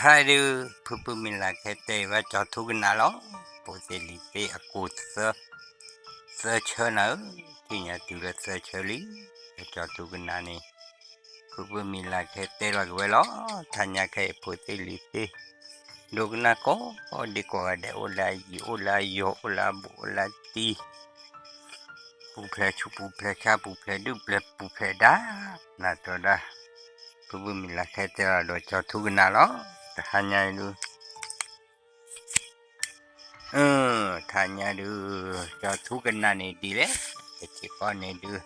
ဟါဒုး ဖုပုၢ်မံၤလၤခဲတဲဘၣ်ကၠီၤထူကနၣ်လီၤ. ဖိသ့ၣ်လံၤသ့ၣ်အကိၢ်သၢ, သၢဆၢနၤဧၢ, ထံၣ်ညါတုၤလၢသၢဆၢလံ. ကၠီၤထူကနၣ်န့ၣ် ဖုပုၢ်မံၤလၤခဲတဲလီၤက့ၤဝဲလီၤ. ထါညါခဲအံၤဖိသ့ၣ်လံၤသ့ၣ် ဒိကနၣ်ကိးဒံကိးဂၤဒဲး အိၣ်လၢအယံၤ အိၣ်လၢအယီၤ အိၣ်လၢအဘူး အိၣ်လၢအတံၢ် ပူၤဖျဲးဆူး ပူၤဖျဲးဆါ ပူၤဖျဲးဒုၣ် ပူၤဖျဲးဒါ နၢ်တၢ်ဒၣ်, ဖုပုၢ်မံၤလၤခဲတဲလီၤဒီးကၠီၤထူကနၣ်လီၤ. တဟါညါဒုး ထါညါဒုး ကၠီၤထူကနၣ်န့ၣ်ဒ်လဲၣ်, တထံၣ်ဃီန့ၣ်ဒုး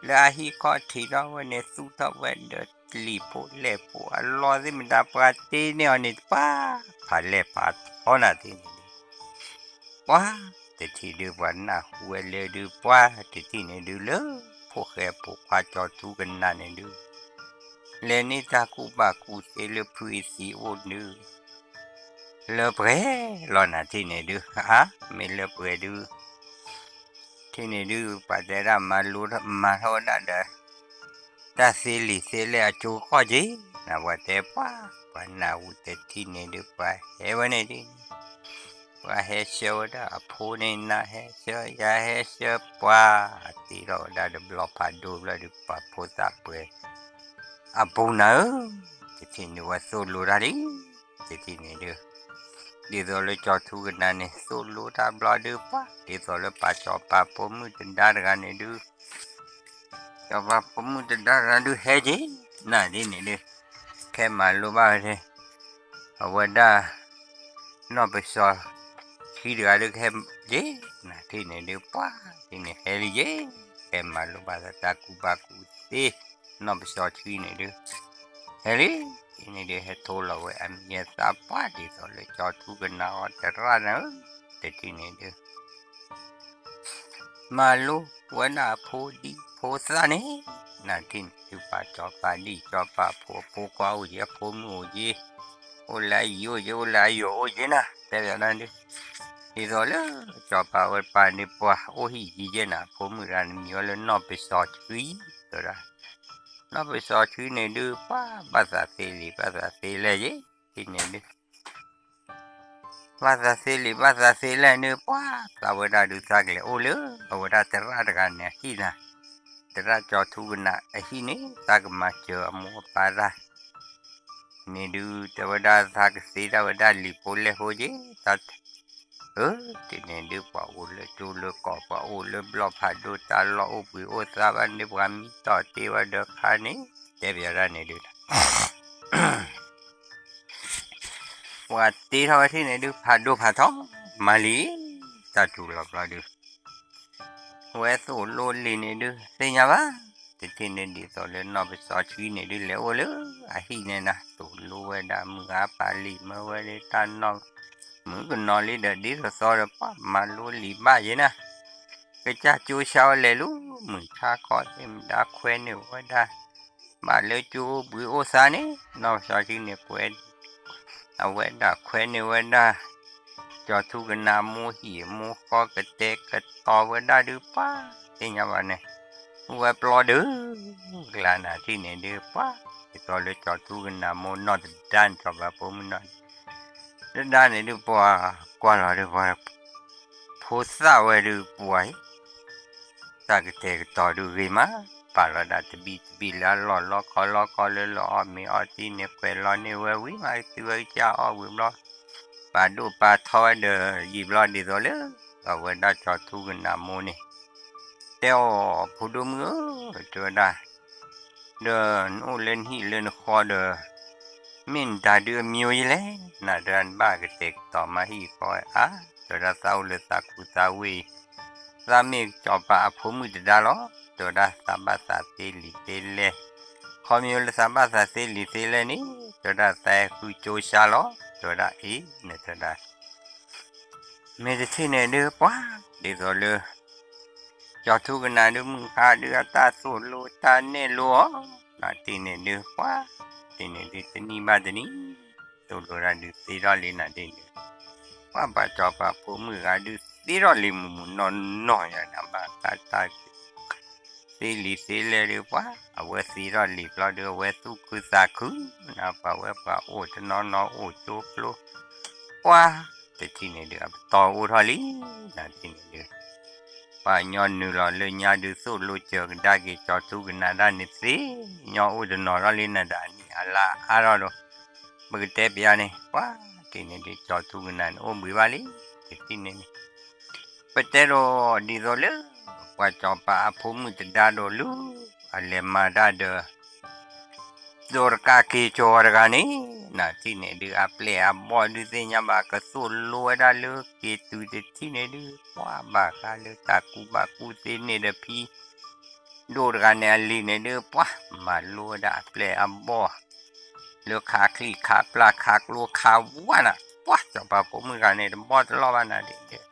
လၢအဟံၣ်ခီၣ်ထံးထီၣ်ဝဲန့ၣ် သူၣ်ထီၣ်ဝဲဒီးလံာ်ဖိလဲၢ်ဖိအလီၢ်သ့ၣ်မတၤ ပှၤတ့န့ၢ်အီၤန့ၣ်တပှၢ် ဖးလဲၢ်ဖးထီနၤသ့ၣ်န့ၣ်ဒုး ပှၤတထံၣ်ဒုး ပှၤနၢ်ဟူဝဲလၢဒုး ပှၤတထံၣ်န့ၣ်ဒုး လၢဖိၣ်ဃဲဖိခွါကၠီၤထူကနၣ်န့ၣ်ဒုး လဲၤန့ၢ်တၢ်ကူၣ်ဘၣ်ကူၣ်သ့လၢဖုအံၤသံးအိၣ်ဒုး လၢပှဲၤလီၤနၤထံၣ်န့ၣ်ဒုး အါ မ့ၢ်လၢပှဲၤဒုး ထံၣ်န့ၣ်ဒုး ပှၤတဲဒၣ်မၤလိ မၤထီၣ်ဝဲဒၣ်ဒီး တၢ်သ့လံာ်သ့လဲၢ်အကၠိကီၢ်က့ၤ နပှၤတဲပှၤ ပှၤနၢ်ဟူတထံၣ်န့ၣ်ဒုး ပှၤဟဲဝဲန့ၣ်ဒ်န့ၣ် ပှၤဟဲဆှၢဝဲဒၣ်အဖိန့ၣ် နဟဲဆှၢ ယဟဲဆှၢ ပှၤတ့ထီၣ်ဝဲဒၣ်ဒီးဘျီဖးဒိၣ်ဘျီဒုး ပှၤဖိသၣ်ပှဲၤ အပူၤနၤဧၢ, တထံၣ်န့ၣ်ဝဲသိၣ်လိတၢ်လံ, တထံၣ်န့ၣ်ဒုး ဒ်သိးလၢကၠီၤထူကနၣ်န့ၣ် သိၣ်လိတၢ်ဘျီဒုး ပှၤ ဒ်သိးလၢပှၤစီၤပၤဖိမုၣ်တဒါတဂၤန့ၣ်ဒုး စီၤပၤဖိမုၣ်တဒါတဂၤဒုးဟဲက့ၤ နၤဒ်န့ၣ်ဒုး ခဲမၤလိဘၣ်ဝဲ အဝဲဒၣ် နီၢ်ပစီၤဆှံတဂၤဒုးကဟဲက့ၤ နၤထံၣ်န့ၣ်ဒုး ပှၤ ဒ်န့ၣ်ဟဲလံက့ၤ ခဲမၤလိဘၣ်သတးကူၣ်ဘၣ်ကူၣ်သ့ နီၢ်ပစီၤဆှံန့ၣ်ဒုး ဟဲလံ ဒ်န့ၣ်ဒုး ဟဲထိလီၤဝဲအမံၤအသၣ် ပှၤ ဒ်သိးလၢကၠီၤထူကနၣ်အီၤတရၣ်နၤဧၢ, တထံၣ်န့ၣ်ဒုး မၤလိဝဲဒၣ်အဖိဒံဖိသၣ်န့ၣ် နၤထံၣ်န့ၣ်ဒုး ပှၤစီၤပၤဒံၣ်စီၤပၤဖိ အဖိခွါအိၣ်က့ၤ အဖိမုၣ်အိၣ်က့ၤ အိၣ်လၢအယံၤအိၣ်က့ၤ အိၣ်လၢအယီၤအိၣ်က့ၤနၤ တဲဘၣ်နၤဒုး ဒ်သိးလၢစီၤပၤဝဲပၤန့ၣ် ပှၤအိၣ်ဟံၣ်ယံၤက့ၤနၤ အဖိမုၣ်တဂၤန့ၣ် မံၤဝဲလၢနီၢ်ပစီၤဆှံ တဲဝဲဒၣ် နီၢ်ပစီၤဆှံန့ၣ်ဒုး ပှၤဘၣ်သးသ့လံာ် ဘၣ်သးသ့လဲၢ်ယ့ၤ ဒ်န့ၣ်ဒုး ဘၣ်သးသ့လံာ် ဘၣ်သးသ့လဲၢ်န့ၣ် ပှၤသးဝဲဒၣ်ဒုး သးကလဲၤအိၣ်လၢ အဝဲဒၣ်သရၣ်တဂၤန့ၣ်အဟံၣ်နၤ, သရၣ်ကၠီၤထူကနၣ်အဟံၣ်န့ၣ် သးကမၤစၢၤအမိၢ်အပၢ်တၢ် န့ၣ်ဒုး တဲဝဲဒၣ်သးကသ့တၢ်ဝဲဒၣ်လံာ်ဖိလဲၢ်ဖိက့ၤ သး အၢ ဒ်န့ၣ်ဒုး ပှၤအိၣ်လၢကၠိလၢကီး ပှၤအိၣ်လၢဘျီၣ်ဖးဒိၣ် တၢ်လီၢ်အိၣ်ဘှံးအိၣ်သါဘၣ်န့ၣ် ပှၤမံတီၢ်တ့ဝဲဒီးခါန့ၣ် တဲဘၣ်ဒၣ်န့ၣ်ဒုး ပှၤတ့ထီၣ်ဝဲထံၣ်န့ၣ်ဒုး ဖးဒိၣ်ဖးထီ မၤလံာ် တၢ်တူၢ်လီၤဘျီဒုး ဝဲသိၣ်လိလံာ်န့ၣ်ဒုး သ့ၣ်ညါဘၣ် တထံၣ်န့ၣ်ဒ်သိးလၢနီၢ်ပစီၤဆှံန့ၣ်ဒုး လဲၤအိၣ်လၢအဟံၣ်န့ၣ်နၤ သိၣ်လိဝဲဒၣ်မုၢ်ဂၤပာ်လံာ်မၢဝဲလၢတၢ်နီၢ် မုၣ်ကနီၤလံဒီး ဒ်သိးသိးဒီး ပှၤမၤလိလံာ်ဘၣ်ယဲနၤ ကစၢ်ကၠိဆါဝဲလဲၤလီၤ မုၢ်ဆါခီသ့ၣ်မတၤခွဲးန့ၢ်ဝဲဒၣ် ဘၣ်လၢကၠိအိၣ်ဘှံးအိၣ်သါန့ၣ် နီၢ်ပစီၤဆှံန့ၣ်ပှဲၤ အဝဲဒၣ်ခွဲးန့ၢ်ဝဲဒၣ် ကၠီၤထူကနၣ်မိၢ်ဟံၣ်မိၢ်ဃီ ကတဲာ်ကတီၤဝဲဒၣ်ဒုး ပှၤသ့ၣ်ညါဘၣ်န့ၣ် အိၣ်ဝဲပျီဒုး ကျါနၤထံၣ်န့ၣ်ဒုး ပှၤ ဒ်သိးလၢကၠီၤထူကနၣ်မိၢ်နီၢ်တဒါန့ၣ် စီၤပၤဖိမုၣ်နီၢ် တဒါန့ၣ်ဒုး ပှၤကွၢ်လီၤဒုး ပှၤ ဖိသၣ်ဝဲဒုး ပှၤအံၤ တၢ်ကတဲာ်ကတီၤဒုးဂ့ၤမး ပာ်လီၤဒၣ်တဘံၣ်တဘံၣ်လၢအလီၢ်လီခီလီခီလၢလီၤအီၣ်မ့ၤအီထံန့ၣ် ကွဲးလီၤန့ၢ်ဝဲဝံၤမး ကသုဝဲကစၢ်အီၣ်ဝံၤဘျီ ပာ်ဒိၣ်ပာ်ထီဝဲဒီးယံာ်ဘျီဒ်သိးလၢ အဝဲဒၣ်ကၠီၤထူကနၣ်မိၢ်န့ၣ် တဲအီၤ ဖိဒိၣ်မုၣ်ဧၢ တဲဝဲဒၣ် ဒီးနအိၣ်လၢနဟံၣ်လၢနဃီဒီး မ့ၢ်နတၢ်ဒုးအမံၤယလဲၣ် နတၢ်ဘၣ်ကတဲာ်ကတီၤမးဟံၣ်ဃီအါ တဲဝဲဒၣ်သးအိၣ်လၢသးခူသးဝ့ၢ် သးမ့ၢ်စီၤပၤအဖိမုၣ်တဒါလီၤ တဲဝဲဒၣ်သးဘၣ်သးသ့လံာ်သ့လဲၢ် ခီမ့ၢ်လၢသးဘၣ်သးသ့လံာ်သ့လဲၢ်န့ၣ် တဲဝဲဒၣ်သးဟဲဃုကၠိဆါလီၤ တဲဝဲဒၣ်အံၤ နတဲဒၣ် မ့ၢ်တထံၣ်န့ၣ်ဒုးပှၤ ဒ်သိးလၢ ကၠီၤထူကနၣ်ဒုး မုၢ်ဟါဒုးအတၢ်သိၣ်လိတၢ်နဲၣ်လိအီၤ နတထံၣ်န့ၣ်ဒုးပှၤ တထံၣ်န့ၣ်ဒုးတနံၣ်ဘၣ်တနံၣ် သိၣ်လိတၢ်ဒုးသ့ထီၣ်လံနတထံၣ်န့ၣ် ပှၤဘၣ်စီၤပၤဖိမုၣ်ဂၤဒုးသ့ထီၣ်လံမုၢ်မုၢ်နီၢ်နီၢ်ယၤနဘၣ်တၢ်တၢ် သ့ အဝဲသ့ၣ်လံၤသ့လဲၢ်ဒုး ပှၤ အဝဲသ့ၣ်ထီၣ်လံၤကျီဒုး အဝဲသူၣ်ခုသးခု, နပှၤဝဲပှၤအိၣ်တနီၤနီၤအိၣ်ကၠိကျိ, ပှၤ တထံၣ်န့ၣ်ဒုး အပတီၢ်အိၣ်ထီၣ်လံ, နထံၣ်န့ၣ်ဒုး ပှၤကညီနုာ်လီၤလၢညါဒုး သိၣ်လိစၢၤကဒါက့ၤ ကၠီၤထူကနၣ်တၢ်န့ၣ်သ့, ကညီအိၣ်တနီၤထီၣ်လံနဒၣ်နံၣ်အလါအါထီၣ်ဒီး, ပကတဲပျးန့ၣ် ပှၤ တထံၣ်န့ၣ်ဒုး ကၠီၤထူကနၣ်န့ၣ်အိၣ်ဘှံးဘၣ်လံ, တထံၣ်န့ၣ်န့ၣ် ပတဲဒိးဒ်သိးလၢ ပှၤစီၤပၤအဖိမုၣ်တဒါဒိးလၢ အလဲၤမၤတၢ်ဒီး ဒိးတကးက့ၤကၠီၤတဂၤန့ၣ်, နထံၣ်န့ၣ်ဒုး အပျဲၢ်အဘီၣ်ဒုးသ့ၣ်ညါဘၣ် ကသိၣ်လိဝဲဒၣ်လၢက့ၤတုၤတထံၣ်န့ၣ်ဒုး ပှၤဘၣ်ဃးလၢတၢ်ကူဘၣ်ကူသ့န့ၣ်ဒီးဖံ ဒိၣ်တဂၤန့ၣ်အလံၤန့ၣ်ဒုး ပှၤမၤလိဝဲဒၣ်အပျဲၢ်အဘီၣ် လၢခးချံၣ်ခးပျၢ်ခးကျိခးဝၣ်နၤ, ပှၤစီၤပၤဖိမုၣ်တဂၤန့ၣ် တဘီၣ်တလီၢ်ဘၣ်နၤဒ်န့ၣ်, တ့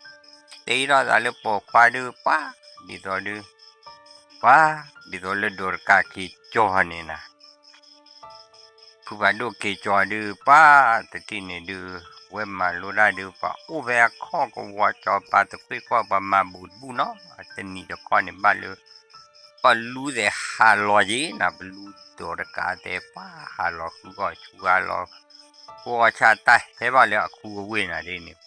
ထီၣ်သးလၢပိာ်ခွါဒုး ပှၤ ဒ်သိးဒုး ပှၤ ဒ်သိးလၢဒိးတကးက့ၤကၠီၤန့ၣ်နၤ ဖုပှၤဒိၣ်က့ၤကၠီၤဒုး ပှၤတထံၣ်န့ၣ်ဒုး ဝဲမၤလိတၢ်ဒုး ပှၤအိၣ်ဖဲအခီၣ်ကဝီၤ စီၤပၤတခွ့ၣ်ခီၣ် ပှၤမၤဘူးတဘူၣ်နီၤ တနံၤတခီန့ၣ်ဘၣ်လၢ ပလူသဲးဟးလီၤက့ၤနၤ ပလူဒိးတကးသဲး ပှၤဟးလီၤဃုဂီၢ်ဆူဟးလီၤ ဃုဂီၢ်ဆၣ်တၢ်ဟဲဘၣ်လၢအခူအဝ့ၢ်နၤဒ်န့ၣ်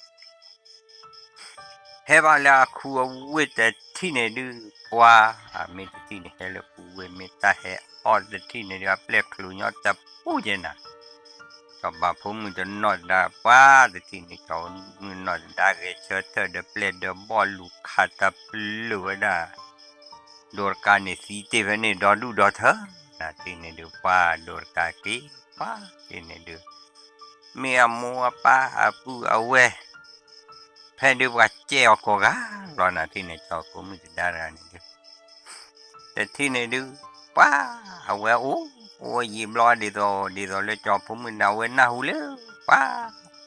ဟဲဘၣ်လၢအခူအဝ့ၢ်တထံၣ်န့ၣ်ဒုး ပှၤ မ့ၢ်တထံၣ်န့ၣ် ဟဲလၢခူဝ့ၢ် မ့ၢ်တၢ်ဟဲအီၣ်တထံၣ်န့ၣ်ဒုး အပျဲၢ်ချုးညီတပူၤကဲနၤ, စီၤပၤဖိမုၣ်တနီၣ်တဒါ ပှၤတထံၣ်န့ၣ် စီၤမုၣ်နီၣ်တဒါဂဲၤဆၢထၢၣ်ဒီးပျဲၢ်ဒီးဘီၣ်လူၤခးတပျုာ်ဝဲဒၣ် ဒိးတကးန့ၣ်သံတ့ၢ်ဖဲန့ၣ်ဒီဒူၣ်ဒီထၢ, နထံၣ်န့ၣ်ဒုး ပှၤဒိးတကးက့ၤ ပှၤတထံၣ်န့ၣ်ဒုး မ့ၢ်အမိၢ်အပၢ်အပုၢ်အဝဲၢ် ဖဲဒုးပှၤကဲအီၤကိးဂၤလီၤနၤ တထံၣ်န့ၣ် စီၤဖိမုၣ်တဒါတဂၤန့ၣ်ဒုး တထံၣ်န့ၣ်ဒုး ပှၤ အဝဲအိၣ် အိၣ်ယံာ်ဘျီဒ်သိး ဒ်သိးလၢစီၤဖိမုၣ်နၤ အဝဲနၢ်ဟူလၢ ပှၤ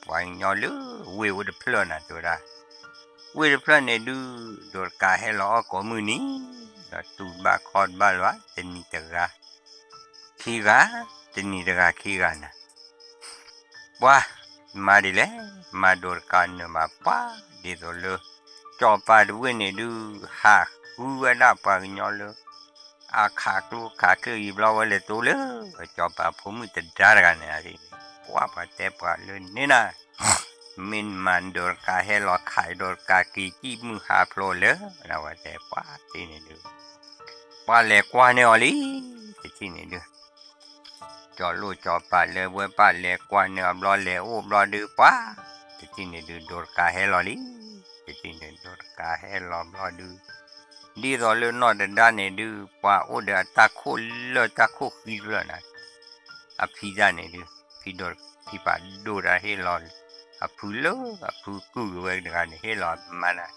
ပှၤကညီလၢဝ့ၢ်အိၣ်တဖျၢၣ်နၤ တဲဝဲဒၣ် ဝ့ၢ်တဖျၢၣ်န့ၣ်ဒုး ဒိးတကးဟဲလီၤအီၣ်ကိးမုၢ်နံၤ ဒီးတူၢ်တဘၣ်ခီၣ်တဘၣ်လၢၤဘၣ် တနံၤတဂၤ ခံဂၤ တနံၤတဂၤခံဂၤနၤ ပှၤ မၤဒ်လဲၣ် မၤဒိးတကးနၢၤဘၣ်ပှၤ ဒ်သိးလၢ စီၤပၤတဝ့ၢ်န့ၣ်ဒုး ဟးဃုဝဲဒၣ်ပှၤကညီလၢ အခးကျိခးကျၢၢ်ယံာ်ဘျီဝဲလဲၤတိလၢ စီၤပၤဖိမုၣ်တဒါတဂၤန့ၣ် ပှၤပှၤတဲပှၤလၢန့ၣ်နၤ မ့ၢ်မၤဒိးတကးဟဲလီၤခးဒိးတကးက့ၤကံၣ်မုၢ်ဟးဖျိးလၢ ဝဲတဲပှၤတထံၣ်န့ၣ်ဒုး ပှၤလဲၤကွၢ်န့ၢ်အီၤလံ တထံၣ်န့ၣ်ဒုး စီၤလိၣ်စီၤပၤလၢဝဲပၢ်လဲၤကွၢ်န့ၢ်အီၤဘျီလဲၤအိၣ်ဘျီဒုးပှၤ တထံၣ်န့ၣ်ဒုး ဒိးတကးဟဲလီၤလံ တထံၣ်န့ၣ်ဒိးတကးဟဲလီၤဘျီဒုး ဒ်သိးလၢနီၢ်တဒါန့ၣ်ဒုး ပှၤအိၣ်ဒီးအတၢ်ခိၣ်လၢတၢ်ခိၣ်ဃံတဖျၢၣ်နၤ အဖံသၣ်န့ၣ်ဒုး ဖံဒိၣ်ဖံပာ်ဒိၣ်တၢ်ဟ့ၣ်လီၤ အဖုလၢအဖုကုၢ်က့ၤဝဲတဂၤန့ၣ် ဟ့ၣ်လီၤမၤနၤ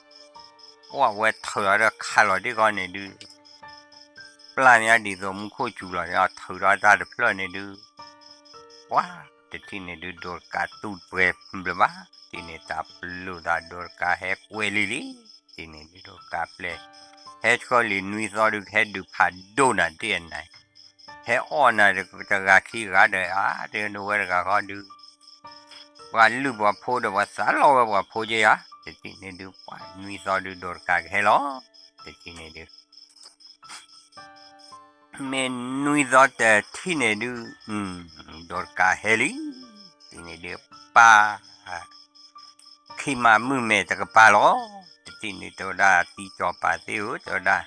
ပှၤဝဲထုးလီၤဒီးခးလီၤဒ့ၣ်ဂီၢ်န့ၣ်ဒုး ပျၢ်မးဒ်သိးမူခိၣ်စူၤလီၤန့ၣ် အထုးထီၣ်တၢ်တဖျၢၣ်န့ၣ်ဒုး ပှၤ တထံၣ်န့ၣ်ဒုး ဒိးတကးတူၢ်ပှဲၤဘျၢဘၣ် တထံၣ်န့ၣ် တၢ်ပလိာ်သးဒိးတကးဟဲကွဲးလံလံ တထံၣ်န့ၣ်ဒုး ဒိးတကးပျဲၢ် ဟဲဆှၢလံနွံသီဒုး ကဟဲဒုးဖးဒိၣ်နၤဒ့ၣ်အနၤ ဟဲအီၣ်နၤတဂၤခံဂၤဒီး အါတဒိးဝဲတဂၤဃီဒုး ပှၤလုၢ်ပှၤဖိဒီးပှၤသးလီဝဲပှၤဖိက့ယါ တထံၣ်န့ၣ်ဒုး ပှၤနွံသီဒုး ဒိးတကးကဟဲလီၤ တထံၣ်န့ၣ်ဒုး မ့ၢ်နွံသီတထံၣ်န့ၣ်ဒုး ဒိးတကးဟဲလံ တထံၣ်န့ၣ်ဒုး ပၢ် ခံမးမုၢ်မဲာ်တကပၤလီၤ တထံၣ်န့ၣ်တဲဝဲဒၣ် တံၤစီၤပၤသ့ၣ်ဧၢ တဲဝဲဒၣ်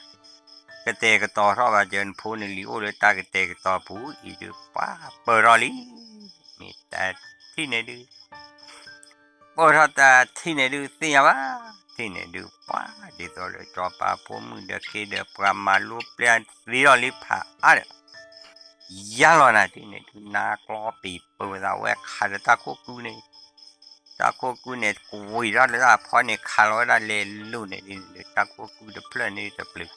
ကတဲာ်ကတီၤထီၣ်ဘၣ် ကၢနဖိနလံၤအိၣ်လၢတၢ်ကတဲာ်ကတီၤပူၤအံၤဒုး ပှၤပၢၢ်ထီၣ်လံ မ့ၢ်တထံၣ်န့ၣ်ဒုး ပၢၢ်ထီၣ်တထံၣ်န့ၣ်ဒုး သ့ၣ်ညါဘၣ် တထံၣ်န့ၣ်ဒုး ပှၤဒ်သိးလၢစီၤပၤဖိမုၣ်ဒီးခ့ဒီးပှၤမၤလိပျဲၢ်သ့လီၤလံဖးအါဒီး ယါလီၤနၤ တထံၣ်န့ၣ်ဒုး နါကျီပံာ်ပၢၢ်သးဝဲခးဒီးတၢ်ခိၣ်ကုန့ၣ် တၢ်ခိၣ်ကုန့ၣ် ကွံာ်ထီၣ်လၢတၢ်ဖီန့ၣ် ခးလီၤဝဲဒၣ်လဲၤလိာ်န့ၣ်ဒုး တၢ်ခိၣ်ကုတဖျၢၣ်န့ၣ် တပျုာ်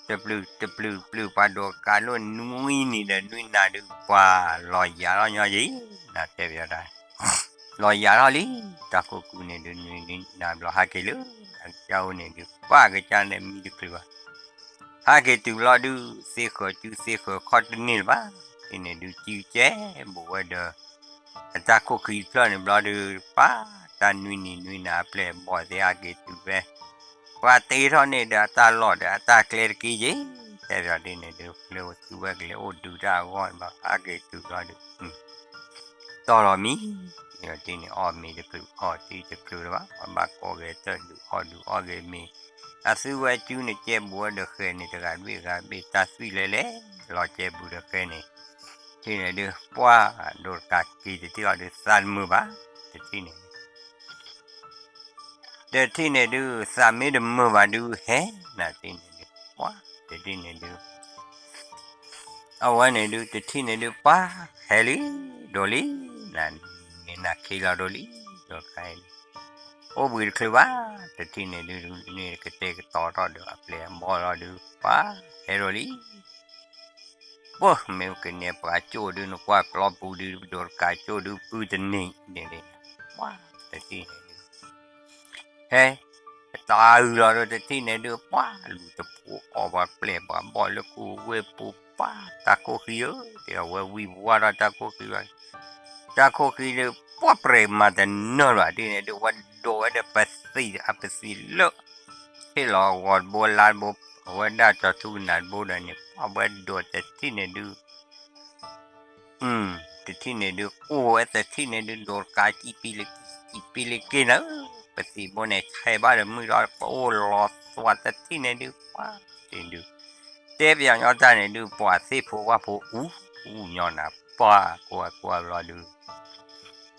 တပျုာ် တပျုာ်ပျုာ် ပှၤဒိးကးလိာ်နွံနံၤဒီးနွံနၤဒုး ပှၤလီၤယၤထီၣ်ညီယံၤ နတဲပယီၤတၢ် လီၤယၤထီၣ်လံ တၢ်ခိၣ်ကုန့ၣ်ဒုး နွံနံၤနွံနၤဘျီဟဲက့ၤလၢ အကစၢ်အိၣ်န့ၣ်ဒုး ပှၤကစၢ်န့ၣ်မံတချုးဘၣ် ဟဲက့ၤတုၤဘျီဒုး သ့ဃၢၤစုသ့ဃၢၤခီၣ်တန့ၢ်လၢၤဘၣ် တထံၣ်န့ၣ်ဒုးစံကဲဘူးဝဲဒီး အတၢ်ခိၣ်ခံတဖျၢၣ်န့ၣ်ဘျီဒုး ပှၤတၢ်နွံနံၤနွံနၤအပျဲၢ်ဘီၣ်သ့ၣ်ဟဲက့ၤတုၤဖဲ ပှၤတ့ထီၣ်န့ၢ်ဒီးအတၢ်လီၢ်ဒီးအတၢ်ကျဲတက့ၢ်ယံၤ ဟဲပၠီၤတ့ၢ်န့ၣ်ဒုး လၢသုဝဲကလဲၤအိၣ်ဒုးတၢ်အဂီၢ်ဘၣ် ဟးက့ၤတုၤဘျီဒုး တီၢ်လီၤမံၤ, တ့ၢ်န့ၣ် အီၣ်မ့ၤတချုး အီၣ်သံတချုးလၢၤဘၣ် ပှၤဘၣ်ကိးဂဲၤတၢ်ဒုးအီၣ်ဒုးအီၣ်ဂ့ၤမ့ၤ, အသုဝဲကၠူန့ၣ် ကဲဘူးဝဲဒီးဃဲန့ၣ် တဂၤတဘ့ၣ်ဂၤဘ့ၣ် တၢ်သွံၣ်လဲၤလဲၤ လီၤကဲဘူးဒီးဃဲန့ၣ်, တ့ၢ်န့ၣ်ဒုး ပှၢ် ဒိးတကးက့ၤတထံၣ်အီၤဒုး သးတမုာ်ဘၣ်, တထံၣ်န့ၣ် တထံၣ်န့ၣ်ဒုး သးမ့ၢ်တမုာ်ဘၣ်ဒုး ဟဲ နတ့ၢ်န့ၣ်ဒုး ပှၢ် တထံၣ်န့ၣ်ဒုး အဝဲန့ၣ်ဒုး တထံၣ်န့ၣ်ဒုး ပှၢ် ဟဲလံ ဒိးလံ, နန့ၣ်နခ့လီၤဒိးလံ, ဒိးတခါအံၤ အိၣ်ဘှံးတချုးဘၣ်, တထံၣ်န့ၣ်ဒုး န့ၣ်ကတဲာ်ကတီၤထီၣ်ဒီးအပျဲၢ်အဘီၣ်လီၤဒုး ပှၢ် ဟဲဒိးလံ ပှၢ် မ့ၢ်ကန့ၢ်ပှၤကၠိၣ်ဒုး နကွၢ်ကျီပူၤဒုး ဒိးတကးကၠိၣ်ဒုး ပုၢ်တန့ၢ်န့ၣ်န့ၣ်, ပှၢ် တထံၣ်န့ၣ်ဒုး ဟဲ တၢ်အုးလီၤဒီးတထံၣ်န့ၣ်ဒုး ပှၢ် လူၤတဖိအီၣ် ပှၤပျဲၢ်ပှၤဘီၣ်လၢကူဝ့ၢ်ပူၤ ပှၢ် တၢ်ခိၣ်ဃံဧၢ, တဲအဝဲဝံၢ်ဝါထီၣ်တၢ်ခိၣ်ဃံဘၣ်, တၢ်ခိၣ်ဃံဒုး ပှၢ် ပြဲးမၤတနၢၤဘၣ် တထံၣ်န့ၣ်ဒုး ဝဲဒိးဝဲဒီးပသံၣ်အပသံၣ်လၢ ဟ့ၣ်လီၤဂီၤတဘိလါတဘိ, အဝဲဒၣ်ကၠီၤထူကနၣ်တဘိဒီးန့ၣ် ပှၢ် ဝဲဒိးတထံၣ်န့ၣ်ဒုး တထံၣ်န့ၣ်ဒုး အိၣ်ဝဲတထံၣ်န့ၣ်ဒုး ဒိးတကးကံးပံလၢကံး ကံးပံလၢက့ၤနၤ, ပသံၣ်ဘိန့ၣ် ဆဲးဘၣ်ဒီးမုၢ်ဒီး ပအိၣ်လီၤသွါတထံၣ်န့ၣ်ဒုး ပှၢ် တ့ၢ်ဒုး တဲပယီၤညီတၢ်န့ၣ်ဒုး ပှၤသ့ၣ်ဖိဝၣ်ဖိအူ အူညီနၤ ပှၢ် ကွၢ်ကွၢ်ဘျီဒုး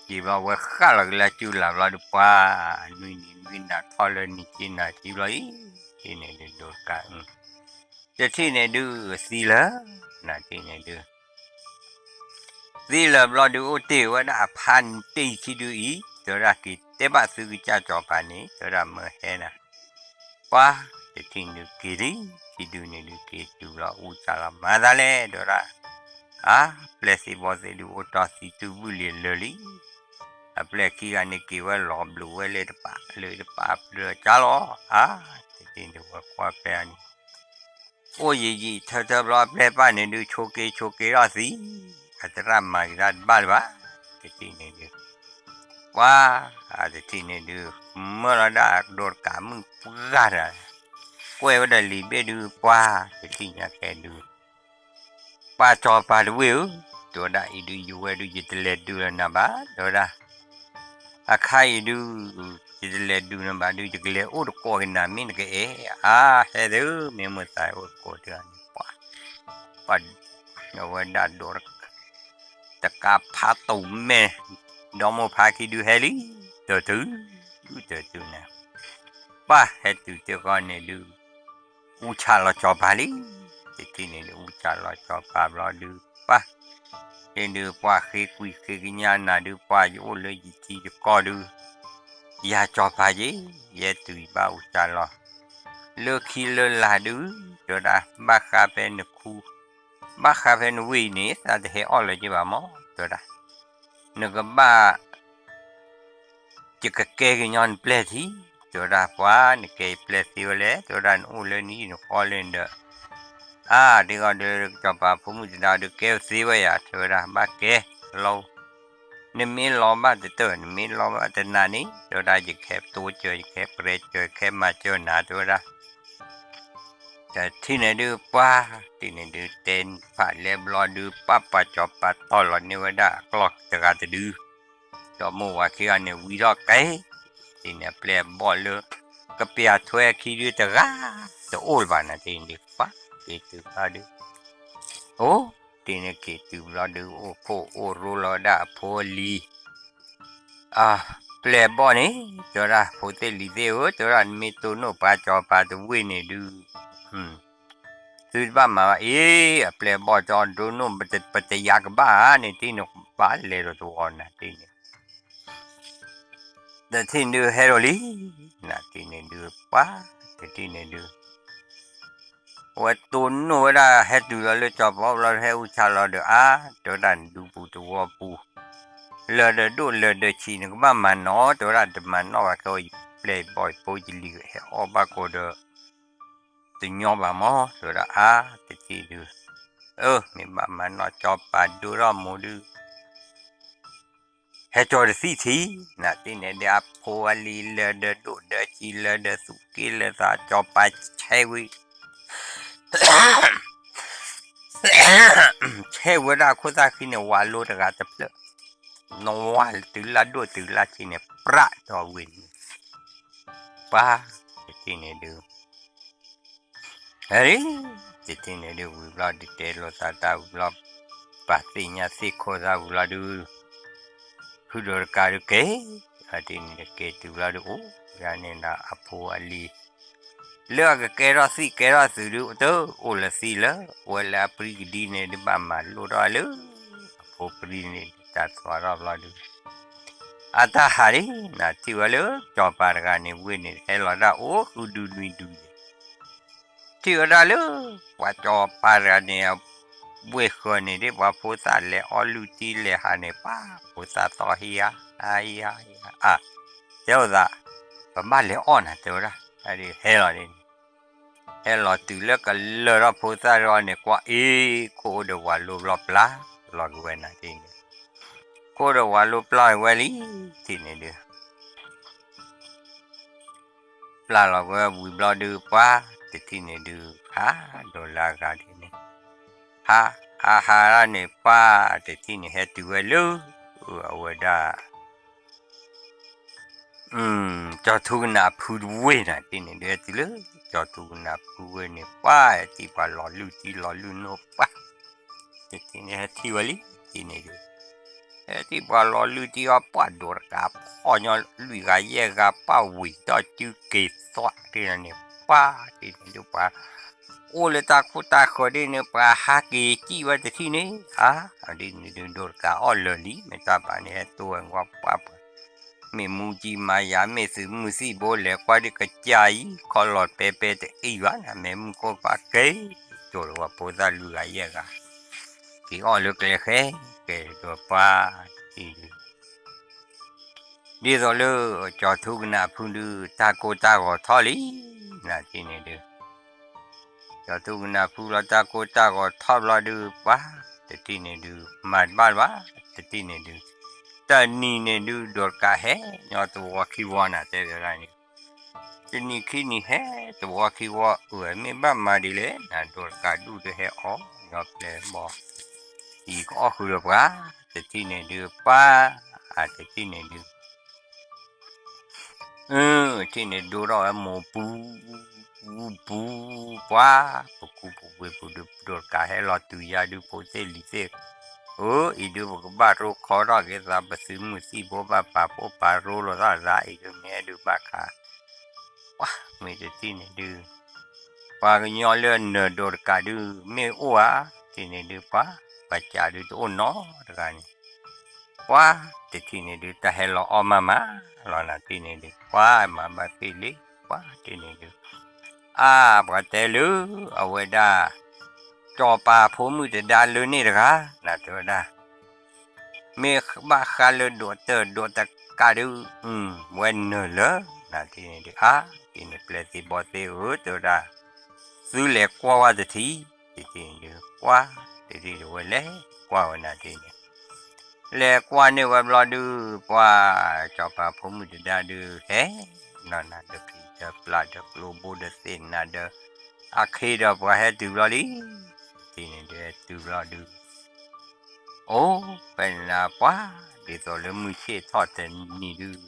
က့ၤဘျီဝဲဃၣ်လီၤက့ၤလၢကၠူလၢ်ဘျီဒုး ပှၢ် နွံနံၤနွံနၤထီၣ်လၢနံၤက့နၤက့ဘျီအံၤ တ့ၢ်န့ၣ်ဒုး ဒိးတကး တထံၣ်န့ၣ်ဒုး သံလၢာ် နတ့ၢ်န့ၣ်ဒုး သံလၢာ်ဘျီဒုး အိၣ်တ့ၢ်ဝဲဒၣ်အဖါတ့ၢ်ခံဒုအံၤ တဲဝဲဒၣ်က့ၤတဲဘၣ်သုကစၢ်စီၤပၤန့ၣ် တဲဝဲဒၣ်မၢဟဲနၤ ပှၢ် တထံၣ်န့ၣ်ဒုးက့ၤလံ ခံဒုန့ၣ်ဒုးက့ၤတုၤလီၤ အူစၢ်လီၤ မၤသးလဲၣ် တဲဝဲဒၣ် အါ ပျဲၢ်သံဘီသံဒုး အိၣ်တီၢ်သံတုၢ်ဘုၣ်လံၤလၢာ်လံ အပျဲၢ်ခံဂၤန့ၣ်က့ၤဝဲလီၤဘျုးဝဲလၢတပာ် လၢတပာ်ပျၢၤကၢ်လီၤ အါ တထံၣ်န့ၣ်ဝဲကွၢ်ဖဲအံၤန့ၣ် အိၣ်ယံာ်ယံာ်ထၢထၢဘျီ အပျဲၢ်ပၢ်န့ၣ်ဒုး ဆိးက့ၤဆိးက့ၤထီၣ်သံ အသရၣ်မၤက့ၤတၢ်တဘၣ်လၢၤဘၣ် တထံၣ်န့ၣ်ဒုး ပှၢ် အတထံၣ်န့ၣ်ဒုး မၢလီၤဒၣ်ဒိးတကးမုၣ်ပှၢ်တဂၤ ကွဲၢ်ဝဲဒီးလံာ်ဘ့ၣ်ဒုး ပှၢ် တထံၣ်ညါကဲဒုး ပၢ်စီၤပၤတဝ့ၢ်ဧၢ, တဲဝဲဒၣ်အံၤဒုး ယဝဲဒုး ယတလဲၤဒုးလၢၤနၤဘၣ် တဲဝဲဒၣ် အခါအံၤဒုး ယတလဲၤဒုးနၤဘၣ်ဒုး ယကလဲၤအိၣ်တကိးက့ၤနၤ မ့ၢ်နကအဲၣ် အါ ဟဲဒုး မ့ၢ်မုၢ်သးအိၣ်တကိးတဂၤန့ၣ် ပှၢ် ပှၢ် အဝဲဒၣ်ဒိး တကးဖးတိၢ်မဲာ် ဒီမိၢ်ဖါခံဒုးဟဲလံ တတုၤ တတုၤန့ၣ် ပှၢ်ဟဲတုၤတဂီၢ်န့ၣ်ဒုး အူဆၣ်လီၤစီၤပၤလံ တထံၣ်န့ၣ်ဒုး အူဆၣ်လီၤစီၤပၤဘျီဒုး ပှၢ် န့ၣ်ဒုး ပှၢ်ဃ့ကွံာ်ဃ့ကညးနၤဒုး ပှၢ်ယအိၣ်လၢယထံယကီၢ်ဒုး ယၤစီၤပၤယ့ၣ် ယဲတုၤယဘၣ်အူဆၣ်လီၤ လၢခံလၢလာ်ဒုး တဲဝဲဒၣ် ဘၣ်ဃးဖဲနခူ ဘၣ်ဃးဖဲနဝ့ၢ်အံၤန့ၣ် သးတဟဲအီၣ်လၢၤက့ၤဘၣ်မး တဲဝဲဒၣ် နကဘၣ် ယကကဲကညီနပျဲၢ်ထံ တဲဝဲဒၣ် ပှၢ် နကဲယပျဲၢ်သ့ဝဲလဲၣ် တဲဝဲဒၣ် နအိၣ်လၢနဟံၣ်နဃီလၢနဒီး အါ ဒ်ဂီၢ်ဒီး စီၤပၤဖိမုၣ်တဒါဒီး ကဲသ့ဝဲယၤ တဲဝဲဒၣ် ဘၣ်ကဲလီၤ နမ့ၢ်လီၤဘၣ်တတၢၢ် နမ့ၢ်လီၤဘၣ်တနးန့ၣ် တဲဝဲဒၣ် ယကဟဲတိစၢၤ ယကဟဲပြဲစၢၤ ယကဟဲမၤစၢၤနၤ တဲဝဲဒၣ် တထံၣ်န့ၣ်ဒုး ပှၢ် တထံၣ်န့ၣ်ဒုး တဲဖးလဲဘျီဒုး ပှၢ် ပှၢ်စီၤပၤတီၢ်လီၤန့ၢ်ဝဲဒၣ်အကျီၢ်တဂၤတဒု ဒီးမိၢ်ဝၤခံဂၤန့ၣ် ဝံထီၣ်ကဲ တထံၣ်န့ၣ် အပျဲၢ်အဘီၣ်လၢ ကပျၢ်ထွဲခံဒုတဂၤ တအိၣ်လၢၤဘၣ်နၤ တထံၣ်န့ၣ်ဒုး ပှၢ် က့ၤတုၤဘျီဒုး အိၣ် တထံၣ်န့ၣ်က့ၤတုၤဘျီဒုး အိၣ်ဖှိၣ်အိၣ်ရိလီၤဝဲဒၣ်အဖိအလံၤ အပျဲၢ်အဘီၣ်န့ၣ် တဲဝဲဒၣ် ဖိသ့ၣ်လံၤသ့ၣ်ဧၢ တဲဝဲဒၣ် နမ့ၢ်တိၢ်နီၣ်ပှၤစီၤပၤတဝ့ၢ်န့ၣ်ဒုး သုတဘၣ်မၤဘၣ် အ့ အပျဲၢ်အဘီၣ် ကၠီဒိၣ်နီၣ် ပတယၤကဘၣ်ဧါန့ၣ် တထံၣ်န့ၣ်ဘၣ်လဲၤဒီးတဝီနၤ တထံၣ်န့ၣ် တထံၣ်န့ၣ်ဒုး ဟဲဒီးလံ နၤ တထံၣ်န့ၣ်ဒုး ပှၢ် တထံၣ်န့ၣ်ဒုး အဝဲတိၢ်နီၣ်ဝဲဒၣ် ဟဲတုၤလီၤလၢစီၤပၤဘျီ ဟဲအူဆၣ်လီၤဒီး အါ တဲဝဲဒၣ် နဒူပူၤတဝီပူၤ လၢၢ်ဒီးဒိၣ်လၢၢ်ဒီးဆံး နကဘၣ်မၤနီၣ် တဲဝဲဒၣ် တမၤနီၣ်ဘၣ်ခဲအံၤ ပျဲၢ်ယဘီၣ်ယဖိယလံၤ ဟဲအီၣ်ဘၣ်ကိးဒီး တညီဘၣ်မး တဲဝဲဒၣ် အါ တထံၣ်ဒုး အၢ မ့ၢ်ဘၣ်မၤနီၣ် စီၤပၤဒိၣ်ထီၣ်မိၢ်ဒုး ဟဲကၠီၤတသံၣ်ထံ နၤ တထံၣ်န့ၣ်ဒုး အဖိအလံၤ လၢၢ်ဒီးဒိၣ်ဒီးဆံး လၢၢ်ဒီးသူၣ်က့လၢသး စီၤပၤဆဲးဝံၤ ဆဲးဝဲဒၣ်ခိၣ်သၣ်ဃံန့ၣ် ဝးလိတဂၤတဖျၢၣ်, နဝၤတုၤလၢဒိၣ်တုၤလၢဆံးန့ၣ် ပြးထီၣ်ဝံၤန့ၣ်, ပှၤတထံၣ်န့ၣ်ဒုး ဟဲလံ, တထံၣ်န့ၣ်ဒုး ဝံၤဘျီဒုးတဲလိာ်သးတၢ်ဝံၤဘျီ, ပာ်သ့ၣ်ညါသ့ၣ်ခိၣ်သၣ်ဝံၤဘျီဒုး, ဖုဒိးတကးဒုးက့ၤ, အထံၣ်န့ၣ်က့ၤတုၤဘျီဒုး အိၣ်ဝဲဒၣ်န့ၣ်ဒီးအဖိအလံၤ လၢအကကဲထီၣ်သံၣ်ကဲထီၣ်သုးဒုး တအိၣ်လၢသံလၢ အိၣ်ဝဲလၢအပြံကဒံန့ၣ်ဒုး ဘၣ်မၤလိၣ်ထီၣ်လၢ အဖိပြံန့ၣ်ဒုး တၢ်သွါထီၣ်ဘျီဒုး အတၢ်ဟးဒ်နၤ ထံၣ်ဝဲလၢကၠီၤပၤတဂၤန့ၣ် ဝ့ၢ်န့ၣ် ဟဲလီၤတၢ်အိၣ်ဃုဒုနွံဒုန့ၣ် ထံၣ်ဝဲဒၣ်လၢ ပှၤကၠီၤပၤတဂၤန့ၣ် ဝ့ၢ်ဃၢၤန့ၣ်ဒ် ပှၤဖိသၣ်လဲၤအီၣ်လုၢ်တံၢ်လဲၤဟးန့ၣ် ပှၤဖိသၣ်သီၣ်ဟံၣ်ဧါ ဟံၣ်ဧါ ဟံၣ်ဧါ အါ တဲလိာ်သး ပဘၣ်လဲၤအီၣ်နၤ တဲဝဲဒၣ် ဟဲလီၤန့ၣ် ဟဲလီၤတုၤလၢကလၢၤထီၣ်ဖိသၣ်ဒီးန့ၣ် ကွၢ်အ့ၣ် ခိၣ်အိၣ်ဒီးဝၤလိဘျီပျၢ်လီၤက့ၤဝဲနၤ ထံၣ်န့ၣ် ခိၣ်ဒီးဝၤလိပျၢ်က့ၤဝဲလံ ထံၣ်န့ၣ်ဒုး ပျၢ်လီၤက့ၤဝဲဝံၤဘျီဒုး ပှၤတထံၣ်န့ၣ်ဒုး ဟးဒိးလၢအဂၤဒ်န့ၣ် ဟး ဟးဟးဒၣ်န့ၣ် ပှၤတထံၣ်န့ၣ် ဟဲတုၤဝဲလၢ အဝဲဒၣ် ကၠီၤထူကနၣ်ဖုတဝ့ၢ်နၤ ထံၣ်န့ၣ်ဒုး ဟဲတုၤလၢ ကၠီၤထူကနၣ်ဖုဝ့ၢ်န့ၣ် ပှၤဟဲထံၣ်ပှၤလီၤလုၢ်တံၢ်လီၤလုၢ်နိပှၤ တထံၣ်န့ၣ် ဟဲထံၣ်ဝဲလံ ထံၣ်န့ၣ်ဒုး ဟဲထံၣ်ပှၤလီၤလုၢ်တံၢ်အီၣ်ပှၢ်ဒိးတကး ဖီၣ်ညီလွံၢ်ဂၤယဲၢ်ဂၤ ပှၢ်ဝံၤဒီးစုက့ၤသွးတ့ၢ်န့ၣ် ပှၤတထံၣ်န့ၣ်ဒုး ပှၤ အိၣ်လၢတၢ်ခိၣ်တၢ်ဃၢၤဒ်န့ၣ် ပှၤဟးက့ၤစံၣ်ဝဲတထံၣ်န့ၣ် အါ ဒ်န့ၣ်ဒုး ဒိးတကးအီၣ်လၢာ်လံ မ့ၢ်တၢ်ဘၣ်န့ၣ် ဟဲတိၢ်ဝဲကွၢ်ပှၢ်ပှၢ် မ့ၢ်မူကံမၤယၤ မ့ၢ်သုးမုၢ်သံၣ်ဘိလဲၤကွၢ်ဒုးကစၢ်အံၤ ခီလီၤပဲပဲတအံၣ်ဘၣ်နၤ မ့ၢ်မုၢ်ခိၣ်ပှၢ်က့ၤ ကၠိၤလၢပှၤဖိသၣ်လွံၢ်ဂၤယဲၢ်ဂၤ က့ၤအီၣ်လၢကျဲဃဲ ကဲဒိးပှၢ်တထံၣ်ဒုး ဒ်သိးလၢ ကၠီၤထူကနၣ်ဖုဒုး တၢ်ကိၢ်တၢ်ဂီၤထီၣ်လံ နၤထံၣ်န့ၣ်ဒုး ကၠီၤထူကနၣ်ဖုလီၤတၢ်ကိၢ်တၢ်ဂီၤထီၣ်ဘျီဒုး ပှၤတထံၣ်န့ၣ်ဒုး မၤတဘၣ်ဘၣ် တထံၣ်န့ၣ်ဒုး တနံၤန့ၣ်ဒုး ဒိးတကးဟဲညီသဝီခံဝီနၤ တဲဝဲဒၣ်န့ၣ် တနံၤခံနံၤဟဲသဝီခံဝီ အၢမ့ၢ်ဘၣ်မၤဒ်လဲၣ် နၤဒိးတကးဒူၣ်ဒုးဟဲအီၣ်ညီပျဲၢ်ဘီ အံၤကအီၣ်ဃုာ်ဒီးပှၤ တထံၣ်န့ၣ်ဒုး ပှၤ အတထံၣ်န့ၣ်ဒုး အၢ ထံၣ်န့ၣ်ဒိၣ်ထီၣ်ဝဲမိၢ်ပူၤ ပူၤ ပူၤ ပှၤ ပကူပဝ့ၢ်ပူၤဒုး ဒိးတကးဟဲလီၤတုၤယၤဒုး ဖိသ့ၣ်လံၤသ့ၣ် အၢ အံၤဒုးပကဘၣ်ရိခီထီၣ်က့ၤသး ပသုးမုၢ်သံၣ်ဘိဘၣ်ပာ်ဖှိၣ်ပာ်ရိလိာ်သးသး အံၤဒုးမ့ၢ်အဲၣ်ဒုးဘၣ်ခါ ပှၤ မ့ၢ်တထံၣ်န့ၣ်ဒုး ပှၤကညီလၢနၢၤဒိးတကးဒုး မ့ၢ်အိၣ်ဧါ ထံၣ်န့ၣ်ဒုး ပှၤ ပှၤကးဒုးတအိၣ်နီတဂၤန့ၣ် ပှၤ တထံၣ်န့ၣ်ဒုး တၢ်ဟဲလီၤအီၣ်မးမးလီၤနၤ ထံၣ်န့ၣ်ဒုး ပှၤ မၤဘၣ်သ့ၣ်လံ ပှၤ ထံၣ်န့ၣ်ဒုး အါ ပှၤတဲလၢ အဝဲဒၣ် ကၠီၤပၤဖိမုၣ်တဒါလၢန့ၣ်တဂၤ နၤတဲဝဲဒၣ် မ့ၢ်ဘၣ်ဃးလၢဒိးတၢ်ဒိးတကးဒုး ဝဲနၢၤလၢ နၤထံၣ်န့ၣ်ဒုး အါ ထံၣ်န့ၣ်ပျဲၢ်သ့ၣ်ဘီၣ်သ့ၣ်ဧၢ တဲဝဲဒၣ် သုလဲၤကွၢ်ဝဲတထံၣ် တထံၣ်န့ၣ်ဒုး ကွၢ် တထံၣ်ဒုးဝဲလဲၤကွၢ်ဝဲနၤထံၣ်န့ၣ် လဲၤကွၢ်န့ၢ်ဝဲဘျီဒုး ပှၤ ကၠီၤပၤဖိမုၣ်တဒါဒုး ဟဲ နီၢ်နၤဒီးဖံးဒီးပျၢ်ဒီးကျိဘိဒီးသ့ၣ်နၤဒီး အခ့ဒီးပှၤဟဲတုၤဘျီလံ ထံၣ်န့ၣ်ဒုးဟဲတုၤဘျီဒုး အိၣ် ဖဲန့ၣ်နၤပှၤ ဒ်သိးလၢမုၢ်ဆ့ၣ်ထီၣ်တနံၤဒုး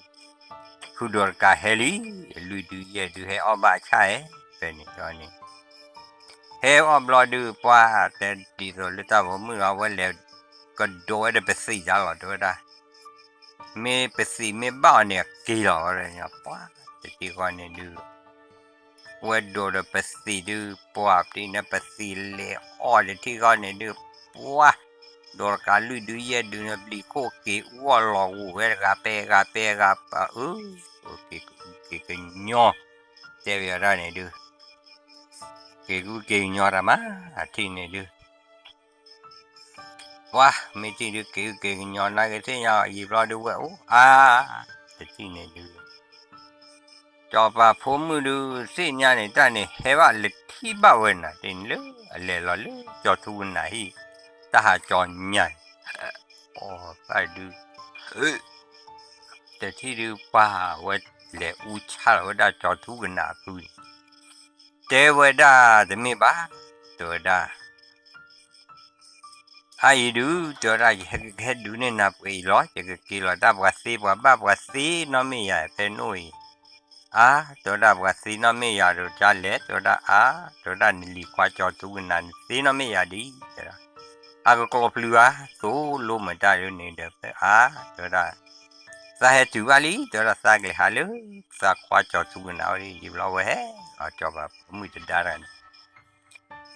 ဖုဒိးတကးဟဲလံ လွံၢ်ဒုယဲၢ်ဒုဟဲအီၣ်ဘၣ်ဆၣ်ဧဲ ဖဲန့ၣ်ဒီးန့ၣ် ဟဲအီၣ်ဘျီဒုး ပှၤတဲဒ်သိးလၢတၢ်ပိာ်မုၣ်အဝဲလဲၤကဒိးဝဲဒီးပသံးတၢ်လီၤ တဲဝဲဒၣ် မ့ၢ်ပသံးမ့ၢ်ဘၣ်အီၤန့ၣ် အက့ၤလီၤဝဲဒၣ် ပှၤ တထံၣ်ဃီန့ၣ်ဒုး ဝဲဒိးဒီးပသံးဒုး ပှၤပတံၢ်န့ၣ် ပသံးလဲၤအီၣ်တထံၣ်ဃီန့ၣ်ဒုး ပှၤ ဒိးတကးလွံၢ်ဒုယဲၢ်ဒုန့ၣ် ဘျံးခိၣ်က့ၤအူအီၣ်လီၤဂာ်ဝဲတဂၤပဲဂၤပဲဂၤ ပှၤဧၢ က့ၤကူက့ၤကညီ တဲဝဲဒၣ်န့ၣ်ဒုး က့ၤကူက့ၤကညီတၢ်မး အထံၣ်န့ၣ်ဒုး ပှၤ မ့ၢ်ထံၣ်ဒုး က့ၤကူက့ၤကညီ နာ်က့ၤသ့ၣ်ညါအီၤ ယံာ်ဘျီဒုးဝဲအိၣ် အါ တထံၣ်န့ၣ်ဒုး ကၠီၤပၤဖိမုၣ်ဒုး သ့ၣ်ညါန့ၣ် တၢ်န့ၣ် ဟဲဘၣ်လၢထံၣ်ဘၣ်ဝဲနၤ တ့ၢ်န့ၣ်လၢ အလဲၤလီၤလၢ ကၠီၤထူကနၣ်ဟံၣ် တၢ်ဟးကၠီၤညါန့ၣ် အီၣ်ဘၣ်ဒုး တထံၣ်ဒုး ပှၤဝဲလဲၤအူဆါလီၤဝဲဒၣ် ကၠီၤထူကနၣ်အဖုန့ၣ် တဲဝဲဒၣ်တမ့ၢ်ဘၣ် တဲဝဲဒၣ် အအံၤဒုး တဲဝဲဒၣ် ယဟဲကဟဲဒုးန့ၢ်နၤပှဲၤအံၤလီၤ, ယကက့ၤလီၤတၢ်ပှၤသ့ ပှၤဘၣ်ပှၤသ့နီတမ့ၢ်ယၤဖဲနအိၣ်အံၤ. အါ တဲဝဲဒၣ် ပှၤသ့နီတမ့ၢ်ယၤဒီးကလဲၣ်, တဲဝဲဒၣ် အါ တဲဝဲဒၣ် နလံၤခွါကၠီၤထူကနၣ် နသ့နီတမ့ၢ်ယၤဒ် တဲဒၣ် အကကျီၤပျုၤဧါ, သိၣ်လိမၤတၢ်ဒ်န့ၣ်ဒီး အါ တဲဝဲဒၣ် သးဟဲတုၤဘၣ်လံ, တဲဝဲဒၣ် သးကလဲၤဟးလၢ သးခွါကၠီၤထူကနၣ်အအိၣ်ဒ် ယံာ်ဘျီဝဲဟဲလီၤ ကၠီၤပၤဖိမုၣ်တဒါတဂၤန့ၣ်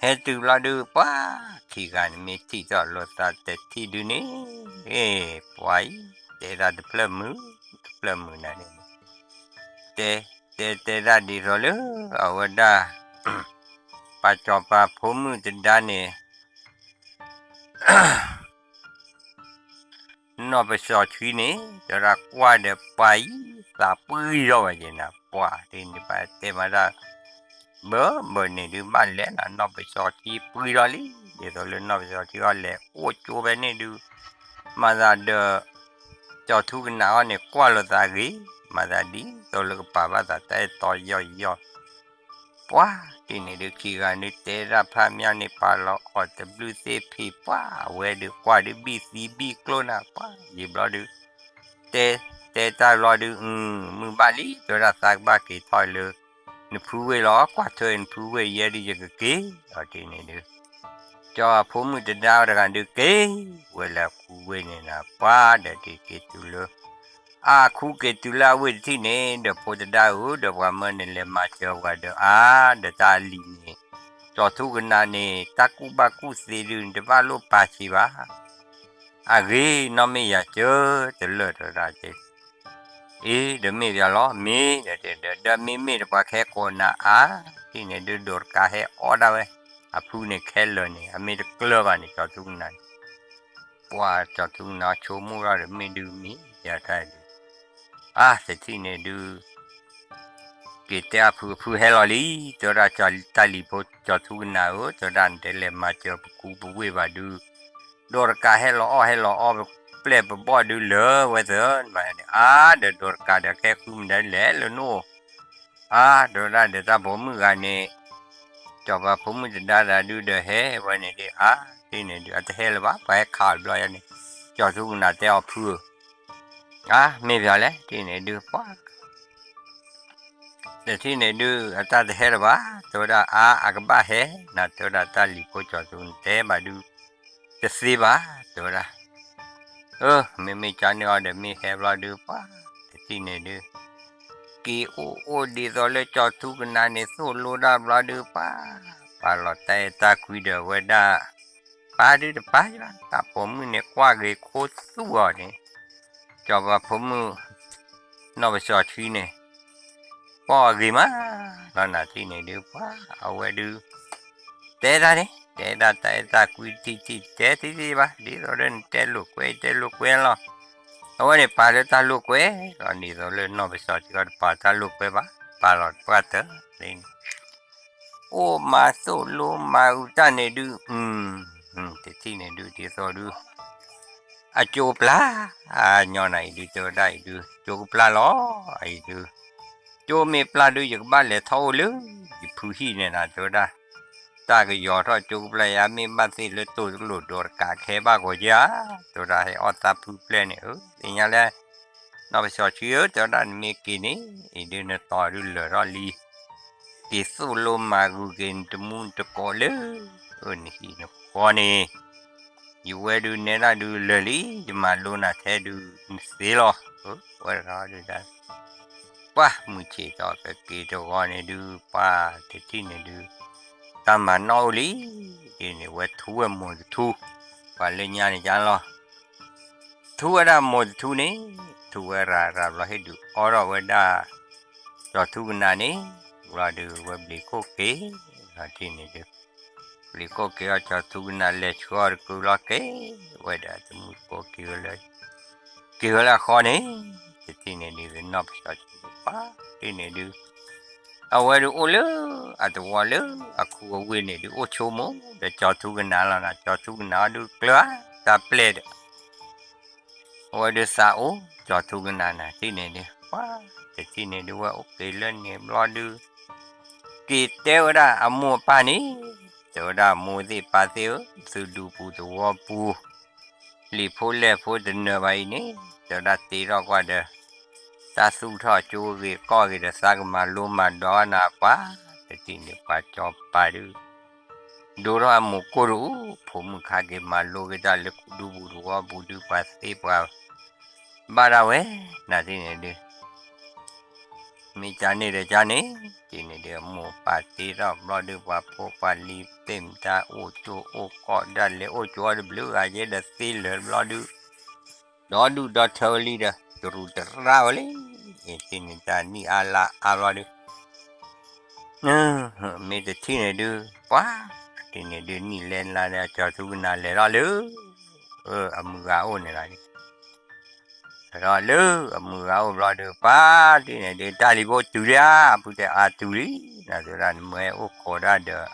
ဟဲတုၤဘျီဒုး ပှၤခံဂၤန့ၣ်မ့ၢ်ထံၣ်ထီၣ်လိာ်သးတထံၣ်ဒုးန့ၣ်, ပှၤအံၤ တဲဒၣ်တဖျၢၣ်မုာ် တဖျၢၣ်မုာ်နၤန့ၣ်, တဲ တဲတဲဒၣ်ဒ်သိးလၢ အဝဲဒၣ် ပှၤကၠီၤပၤဖိမုၣ်တဒါန့ၣ် နီၢ်ပစီၤဆှံန့ၣ် တဲဝဲဒၣ်ကွၢ်ဒီးပှၤအံၤ သးပှံၢ်ထီၣ်ဝဲက့ၤနၤ ပှၤဒ်န့ၣ် ပှၤတဲမၤတၢ် ဘၢဘၢန့ၣ်ဒုး ဘၣ်လဲၤနၤ နီၢ်ပစီၤဆှံပှံၢ်ထီၣ်လံ, ဒ်သိးလၢနီၢ်ပစီၤဆှံအီၤလဲၤအိၣ်ကၠိဖဲန့ၣ်ဒုး မၤသးဒီး ကၠီၤထူကနၣ်အီၤန့ၣ် ကွၢ်လိာ်သးဂ့ၤ, မၤသးဒ်သိးလၢကပာ်ဘၣ်သးတၢ်အဲၣ်တီယီၢ်ယီၢ် ပှၤတထံၣ်န့ၣ်ဒုး ခံဂၤန့ၣ်တဲဒၣ်ဖးမၠါန့ၣ် ပာ်လီၤအီၤတဘျုးသ့ၣ်ဖံး ပှၤအဝဲဒုး ကွၢ်ဒုးဘံၣ်သံဘံၣ်ကျိၣ်နၤ ပှၤယံာ်ဘျီဒုး တဲ တဲတၢ်ဘျီဒုး မုာ်ဘၣ်လံ တဲဝဲဒၣ် သးကဘၣ်က့ၤထီၣ်လၢ နဖုဝ့ၢ်လီၤ, ကွၢ်ထွဲနဖုဝ့ၢ်ယဲဒုး ယကက့ၤ အီၤတထံၣ်န့ၣ်ဒုး ကၠီၤဖိမုၣ်တဒါတဂၤဒုး က့ၤဝဲလၢအခူဝ့ၢ်န့ၣ်နၤ ပှၤဒီးက့ၤက့ၤတုၤလၢ အါ ခူက့ၤတုၤလၢအဝ့ၢ်တထံၣ်န့ၣ် ဒီးဖိတဒါဧၢ, ဒီးပှၤမၢနလဲၤမၤစၢၤပှၤဒီးအါ ဒီးတၢ်အလံၤန့ၣ် ကၠီၤထူကနၣ်န့ၣ် တၢ်ကူၣ်ဘၣ်ကူၣ်သ့ဒုး နတဘၣ်လိၣ်ပာ်ဆံးဘၣ်. အဂ့ၤ နီၢ်မ့ၢ်ယၤစၢၤတလၢာ်တဒၣ်က့ အ့ ဒီးမ့ၢ်ပၠးလီၤ မ့ၢ်ဒီး ဒီးမ့မ့ၢ်ဒီးပှၤကဟဲကိးနၤအါ တထံၣ်န့ၣ်ဒုး ဒိးတကးဟဲအီၣ်ဒၣ်ဝဲ အဖုန့ၣ်ခဲလၢာ်န့ၣ် အမ့ၢ်တကျၢၤဘၣ်န့ၣ် ကၠီၤထူကနၣ်န့ၣ် ပှၤကၠီၤထူကနၣ်ဆိကမိၣ်ထီၣ်ဒီး မ့ၢ်ဒုးမ့ၢ်ယၤတၢ်ဒုး အါ တထံၣ်န့ၣ်ဒုး က့ၤတဲအဖု အဖုဟဲလီၤလံ တဲဝဲဒၣ် တၢ်လံၤဖိကၠီၤထူကနၣ်ဧၢ တဲဝဲဒၣ် နတလဲၤမၤစၢၤပခူပဝ့ၢ်ဘၣ်ဒုး ဒိးတကးဟဲလီၤအီၣ်ဟဲလီၤအီၣ်ပျဲၢ်ပဘီၣ်ဒုးလၢာ်ဝဲသၢ အါ ဒီးဒိးတကးဒီးကဲဃုမနုၤလဲၣ်လၢနအိၣ် အါ တဲဝဲဒၣ် ဒီးတၢ်ပိာ်မုၣ်ဂၤန့ၣ် ကၠီၤပၤဖိမုၣ်တဒါတၢ်ဒုးဒီးဟဲဝဲန့ၣ်ဒုး အါ တထံၣ်န့ၣ်ဒုး အတဟဲလၢၤဘၣ် ပှၤဟဲခးအီၤတဘျီယါန့ၣ် ကၠီၤထူကနၣ်တဲအီၤဖုဧၢ အါ မ့ၢ်ပၠးလဲၣ် တထံၣ်န့ၣ်ဒုး ပှၤ တထံၣ်န့ၣ်ဒုး အတၢ်တဟဲလၢၤဘၣ် တဲဝဲဒၣ် အါ အကဘၣ်ဟဲ နၤတဲဝဲဒၣ် တၢ်လံၤဖိကၠီၤထူနတဲဘၣ်ဒုး တသ့ဘၣ် တဲဝဲဒၣ် အၢ မ့မ့ၢ်ကန့ၢ်အီၤဒီးမ့ၢ်ဟဲဘျီဒုး ပှၤ တထံၣ်န့ၣ်ဒုး က့ၤအိၣ်အိၣ်ဒ်သိးလၢကၠီၤထူကနၣ်န့ၣ် သိၣ်လိတၢ်ဘျီဒုး ပှၤ ပာ်လီၤတၢ်အဲၣ်တၢ်ကွံဒီးဝဲဒၣ် ပၢ်ဒုးတပၢ်ယါ တၢ်ပိာ်မုၣ်န့ၣ် ကွၢ်ဂ့ၤခိသူၣ်အီၤန့ၣ် ကၠီၤပၤဖိမုၣ် နီၢ်ပစီၤဆှံန့ၣ် ကွၢ်အီၤဂ့ၤမး လီၤနၤတထံၣ်န့ၣ်ဒုး ပှၤ အဝဲဒုး တဲဒၣ်န့ၣ် တဲဒၣ်တၢ်အဲၣ်တၢ်ကွံတထံၣ်တထံၣ် တဲတထံၣ်ဘၣ် ဒ်သိးဒီးနတဲလိာ်ကွဲ တဲလိာ်ကွဲလီၤ အဝဲန့ၣ်ပာ်လၢတၢ်လိာ်ကွဲလီၤ ဒ်သိးလၢနီၢ်ပစီၤဆှံအီၤတပာ်တၢ်လိာ်ကွဲဘၣ် ပာ်လီၤပှၢ်တၢ်န့ၣ် အိၣ်မၤသိၣ်လိမၤဂုာ်တၢ်န့ၣ်ဒုး တထံၣ်န့ၣ်ဒုး ဒ်သိးဒုး အကၠိပျၢ် အညီနၤအံၤဒုး တဲဝဲဒၣ်အံၤဒုး ကၠိကပျၢ်လီၤ အံၤဒုး ကၠိမ့ၢ်ပျၢ်ဒုး ယကဘၣ်လဲၤထီၣ်အိၣ်လၢ ယဖုဟံၣ်န့ၣ်နၤ တဲဝဲဒၣ် တၢ်ကယီၤထီၣ်ကၠိကပျၢ်ယါ မ့ၢ်ဘၣ်သ့ၣ်လၢတိၢ်တလိာ်ဒိးတကးခဲဘၣ်ဂီၤယါ တဲဝဲဒၣ် ဟဲအီၣ်သးဖုပျဲၢ်န့ၣ် အၢ သ့ၣ်ညါလဲၣ် နီၢ်ပစီၤဆှံဧၢ တဲဝဲဒၣ် နမ့ၢ်က့ၤန့ၣ် အံၤဒုး နတီၤဒုးလၢာ်ထီၣ်လံ က့ၤသိၣ်လိမၤဂုာ်က့ၤနတမူနတကိးလၢ အၢ နဟံၣ်နဃီန့ၣ် ယဝဲဒုးနဲဒၣ်ဒုးလၢာ်လံ ယမၤလိနၤထဲဒုး နသ့လီၤ အၢ ဝဲတဂၤဒုး ပှၤမုၢ်ဆ့ၣ်ထီၣ်ကက့ၤတဂီၤန့ၣ်ဒုး ပှၤတထံၣ်န့ၣ်ဒုး တၢ်မၤနီၣ်အိၣ်လံ ဒ်န့ၣ် ဝဲထူဝဲမိၢ်တထူ ပှၤလၢညါန့ၣ်ကလီၤ ထူဝဲဒၣ်မိၢ်တထူန့ၣ် ထူဝဲရၤရၤဘျီဟ့ၣ်ဒုးအီထီၣ်ဝဲဒၣ် ကၠီၤထူကနၣ်န့ၣ် ဘျီဒုးဝဲဘျံးခိၣ်က့ၤ လီၤတထံၣ်န့ၣ်ဒုး ဘျံးခိၣ်က့ၤအီၤ ကၠီၤထူကနၣ်လဲၤဆှၢအီၤတကုာ်လီၤ က့ၤဝဲဒီးတမူတကိးက့ၤဝဲလၢ က့ၤဝဲလၢအဃီန့ၣ် တထံၣ်န့ၣ်ဒုး နီၢ်ပစီၤဆှံပှၤ တထံၣ်န့ၣ်ဒုး အဝဲဒုးအိၣ်လၢ အသဝီလၢ အခူအဝ့ၢ်န့ၣ်ဒုး အိၣ်ဆိကမိၣ်ဒီးကၠီၤထူကနၣ်လီၤနၤ ကၠီၤထူကနၣ်အီၤဒုးကျၢၤ တၢ်ပျဲၢ်ဒီး အဝဲဒုးသးအိၣ် ကၠီၤထူကနၣ်နၤ တထံၣ်န့ၣ်ဒုး ပှၤ တထံၣ်န့ၣ်ဒုး ဝဲအိၣ်က့ၤလၢန့ၣ်ဘျီဒုး က့ၤတဲဝဲဒၣ်အမိၢ်အပၢ်န့ၣ် တဲဝဲဒၣ်မိၢ်သ့ၣ်ပၢ်သ့ၣ်ဧၢ, သုးဒူပူၤသဝီပူၤ လံာ်ဖိလဲၢ်ဖိတနၢၤဘၣ်အံၤန့ၣ် တဲဝဲဒၣ်တ့ထီၣ်ကွၢ်ဒီး တၢ်သူၣ်ထီၣ်ကၠိဂ့ၤကီၢ်ဂ့ၤဒီး သးကမၤလိမၤဒိးနၤပှၤ, တထံၣ်န့ၣ်ပှၤစီၤပၤဒုး ဒိထီၣ်အမိၢ်ကိၢ်တအိၣ်, ဖိမုၣ်ခါက့ၤမၤလိက့ၤတၢ်လၢဒူပူၤသဝီပူၤဒုး ပှၤသ့ပှၤ ဘၣ်ဒၣ်ဝဲ နၤတထံၣ်န့ၣ်ဒုး မ့ၢ်ကန့ၣ်ဒီးကန့ၣ်, တထံၣ်န့ၣ်ဒုး အမိၢ်ပၢ်တ့ထီၣ်ဘျီဒုး ပှၤဖိပှၤလံၤသ့ၣ်မတၤ အိၣ်ကၠိအိၣ်ကီၢ်ဒၣ်လဲာ် အိၣ်ကၠိအီၤတဘျုးဂၤယဲဒီးသ့လၢာ်ဘျီဒုး ဒီဒူၣ်ဒီထၢဝဲလံဒီး တရူးတရၣ်ဝဲလံ, တထံၣ်န့ၣ်တၢ်နံၣ်အါလါအါဘျီဒုး မ့ၢ်တထံၣ်န့ၣ်ဒုး ပှၤတထံၣ်န့ၣ်ဒုး နံၣ်လဲၤလါဒီး ကၠီၤထူကနၣ်လဲၤထီၣ်လၢ အမုၢ်ဂၤအိၣ်န့ၣ်လီၤ. ဒီးလၢအမုၢ်ဂၤအိၣ်ဘျီဒုး ပှၤတထံၣ်န့ၣ်ဒုး တၢ်လံၤဖိတုၤဒၣ် ဖုတဲအါတုၤလံ, နၤတဲဝဲဒၣ် နမ့ၢ်အိၣ်ခိးဒၣ်ဒီး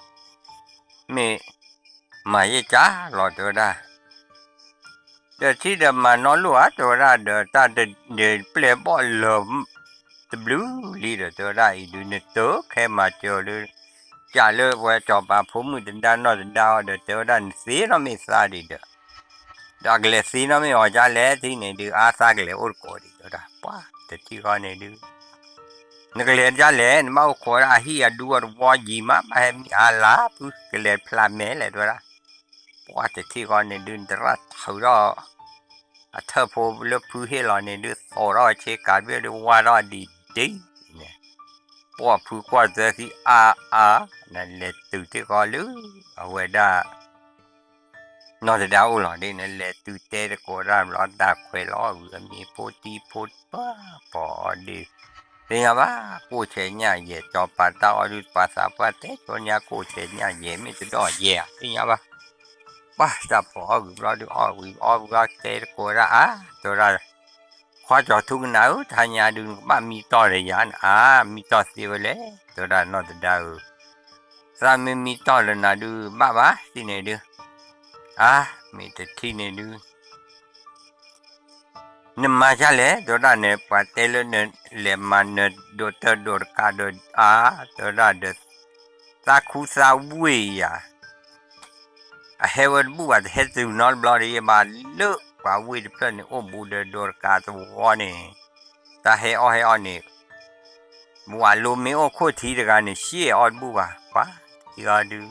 မ့ၢ်မၤယဲၢ်ကၢလီၤ တဲဝဲဒၣ် တထံၣ်ဒီးမၤနီၢ်လိၣ်ဧါ တဲဝဲဒၣ်ဒီး တၢ်ဒုးပျဲၢ်ဘီၣ်လၢာ် တဘျုးလံဒီး တဲဝဲဒၣ်အံၤဒုး နတခဲမၤစၢၤလၢ ကးလၢပှၤစီၤပၤဖိမုၣ်တဒါနီၢ်တဒါအီၤဒီး တဲဝဲဒၣ်နသ့နီၣ်မ့ၢ်သးဒံးဒီး ဒီးကလဲၤသ့နီၣ်မ့ၢ်အီၤဒ်လဲၣ် တထံၣ်န့ၣ်ဒုး အါသးကလဲၤအိၣ်တကိးဒံး တဲဝဲဒၣ် ပှၤတထံၣ်ဃီန့ၣ်ဒုး နကလဲၤဒ်လဲၣ် နဘၣ်အိၣ်ခိးဒၣ်အဟံၣ်အဒူအတဝီယံၤမး ဘၣ်ဟဲမံအါလါဖု ကလဲၤဖျးမဲာ်လဲၣ် တဲဝဲဒၣ် ပှၤတထံၣ်ဃီန့ၣ်ဒုး နတရၣ်ထုးထီၣ် အထၢၣ်ဖိလၢဖုဟ့ၣ်လီၤန့ၣ်ဒုး သိးထီၣ်အဆ့ကၤတဘ့ၣ်ဒုး ဝါထီၣ်ဒံးဒ်န့ၣ် ပှၤဖုကွၢ်သၢခံအါအါ နလဲၤတုၤတ့ၢ်ဃီလၢ အဝဲဒၣ် နီၢ်တဒါအိၣ်လီၤဒ်န့ၣ် လဲၤတုၤတဲတကိးဒၣ်ဘျီ တၢ်ခွဲးလီၤအီၣ်ဝံၤအမ့ၤဖိတံၢ်ဖိပှၢ်ပိာ်အီၤဒ် သ့ၣ်ညါဘၣ် ကိၣ်ဆဲးညၣ်ယဲၢ် စီၤပၤတၢ်အီၣ်ဒုး ပှၤသးပှၢ်တဲ ကၠီညါကိၣ်ဆဲးညၣ်ယဲၢ် မ့ၢ်တဒီၣ်ယဲၢ်ဧါ သ့ၣ်ညါဘၣ် ပှၤတၢ်ပိာ်အီၣ်ဝံၤဘျီဒုး အီၣ်ဝံၤအီၣ်ဝံၤအီၣ်တဲတကိးဒၣ်အါ တဲဝဲဒၣ် ခွါကၠီၤထူကနၣ်ဧၢ တဟါညါဒုး နကဘၣ်မံတီၢ်ဒီးယၤန့ၣ် အါ မံတီၢ်သ့ဝဲလဲၣ် တဲဝဲဒၣ်နီၢ်တဒါဧၢ သးမ့ၢ်မံတီၢ်လၢနၤဒုး ဘၣ်ဘၣ် တထံၣ်န့ၣ်ဒုး အါ မ့ၢ်တထံၣ်န့ၣ်ဒုး နမၤဒ်လဲၣ် တဲဝဲဒၣ်န့ၣ် ပှၤတဲလၢနလဲၤမၤနၢၤဒိးတၢ်ဒိးတကးဒီး အါ တဲဝဲဒၣ်ဒီး သးခူသးဝ့ၢ်ယၤ အဟဲဝဲတဘူၣ်ဘၣ် တဟဲတုၤနီတဘျီဒီး ယဘၣ်လၢပှၤဝ့ၢ်တဖျၢၣ်န့ၣ် အိၣ်ဘူးဒီးဒိးတကးသဝီန့ၣ် တၢ်ဟဲအီၣ်ဟဲအီၣ်န့ၣ် ဝၤလိမ့ၢ်အိၣ်ခိၣ်ထံတဂၤန့ၣ် ရှ့အီၣ်တဘူၣ်ဘၣ် ပှၤထံအီၤဒုး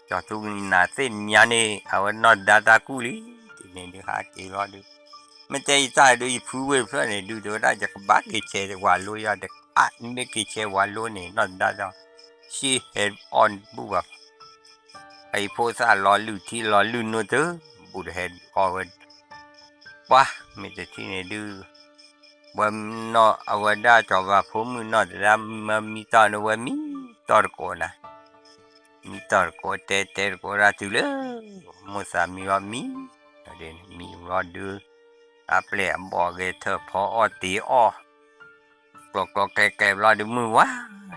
ကၠီၤထူကနၣ်သ့ၣ်ညါန့ၣ် အဝဲနီၢ်တဒါတၢ်ကူၣ်လံ တထံၣ်န့ၣ်ဒုးဟးက့ၤလီၤဒုး မ့ၢ်တဲယတၢ်ဒုး ယဖုဝ့ၢ်တဖျၢၣ်န့ၣ်ဒုး တဲဝဲဒၣ် ယကဘၣ်က့ၤဆဲးဝၤလိယၤဒီး အါ နမ့ၢ်က့ၤဆဲးဝၤလိန့ၣ် နီၢ်တဒါဒီး ရှ့ဟဲအီၣ်တဘူၣ်ဘၣ် အအံၤဖိသၣ်လီၤလုၢ်ထံလီၤလုၢ်နိတဘူၣ်ဒီးဟဲအီၣ်ဝဲ ပှၤမ့ၢ်တထံၣ်န့ၣ်ဒုး ဝဲနီၢ်အဝဲဒၣ်စီၤပၤဖိမုၣ်နီၢ်တဒါ မၢမံတီၢ်န့ၣ် ဝဲမံတီၢ်တကိးနၤ မံတီၢ်တကိးတဲတဲတကိးဒၣ်တုၤလၢ မိၢ်သးမံဝဲမံ မံဘျီဒုး အပျဲၢ်အဘီၣ်ဂဲၤထၢၣ်ဖီအီၣ်တ့ၤအီၣ် ကျီကျီကျဲကျဲဘျီဒုး မုၢ်ဝါ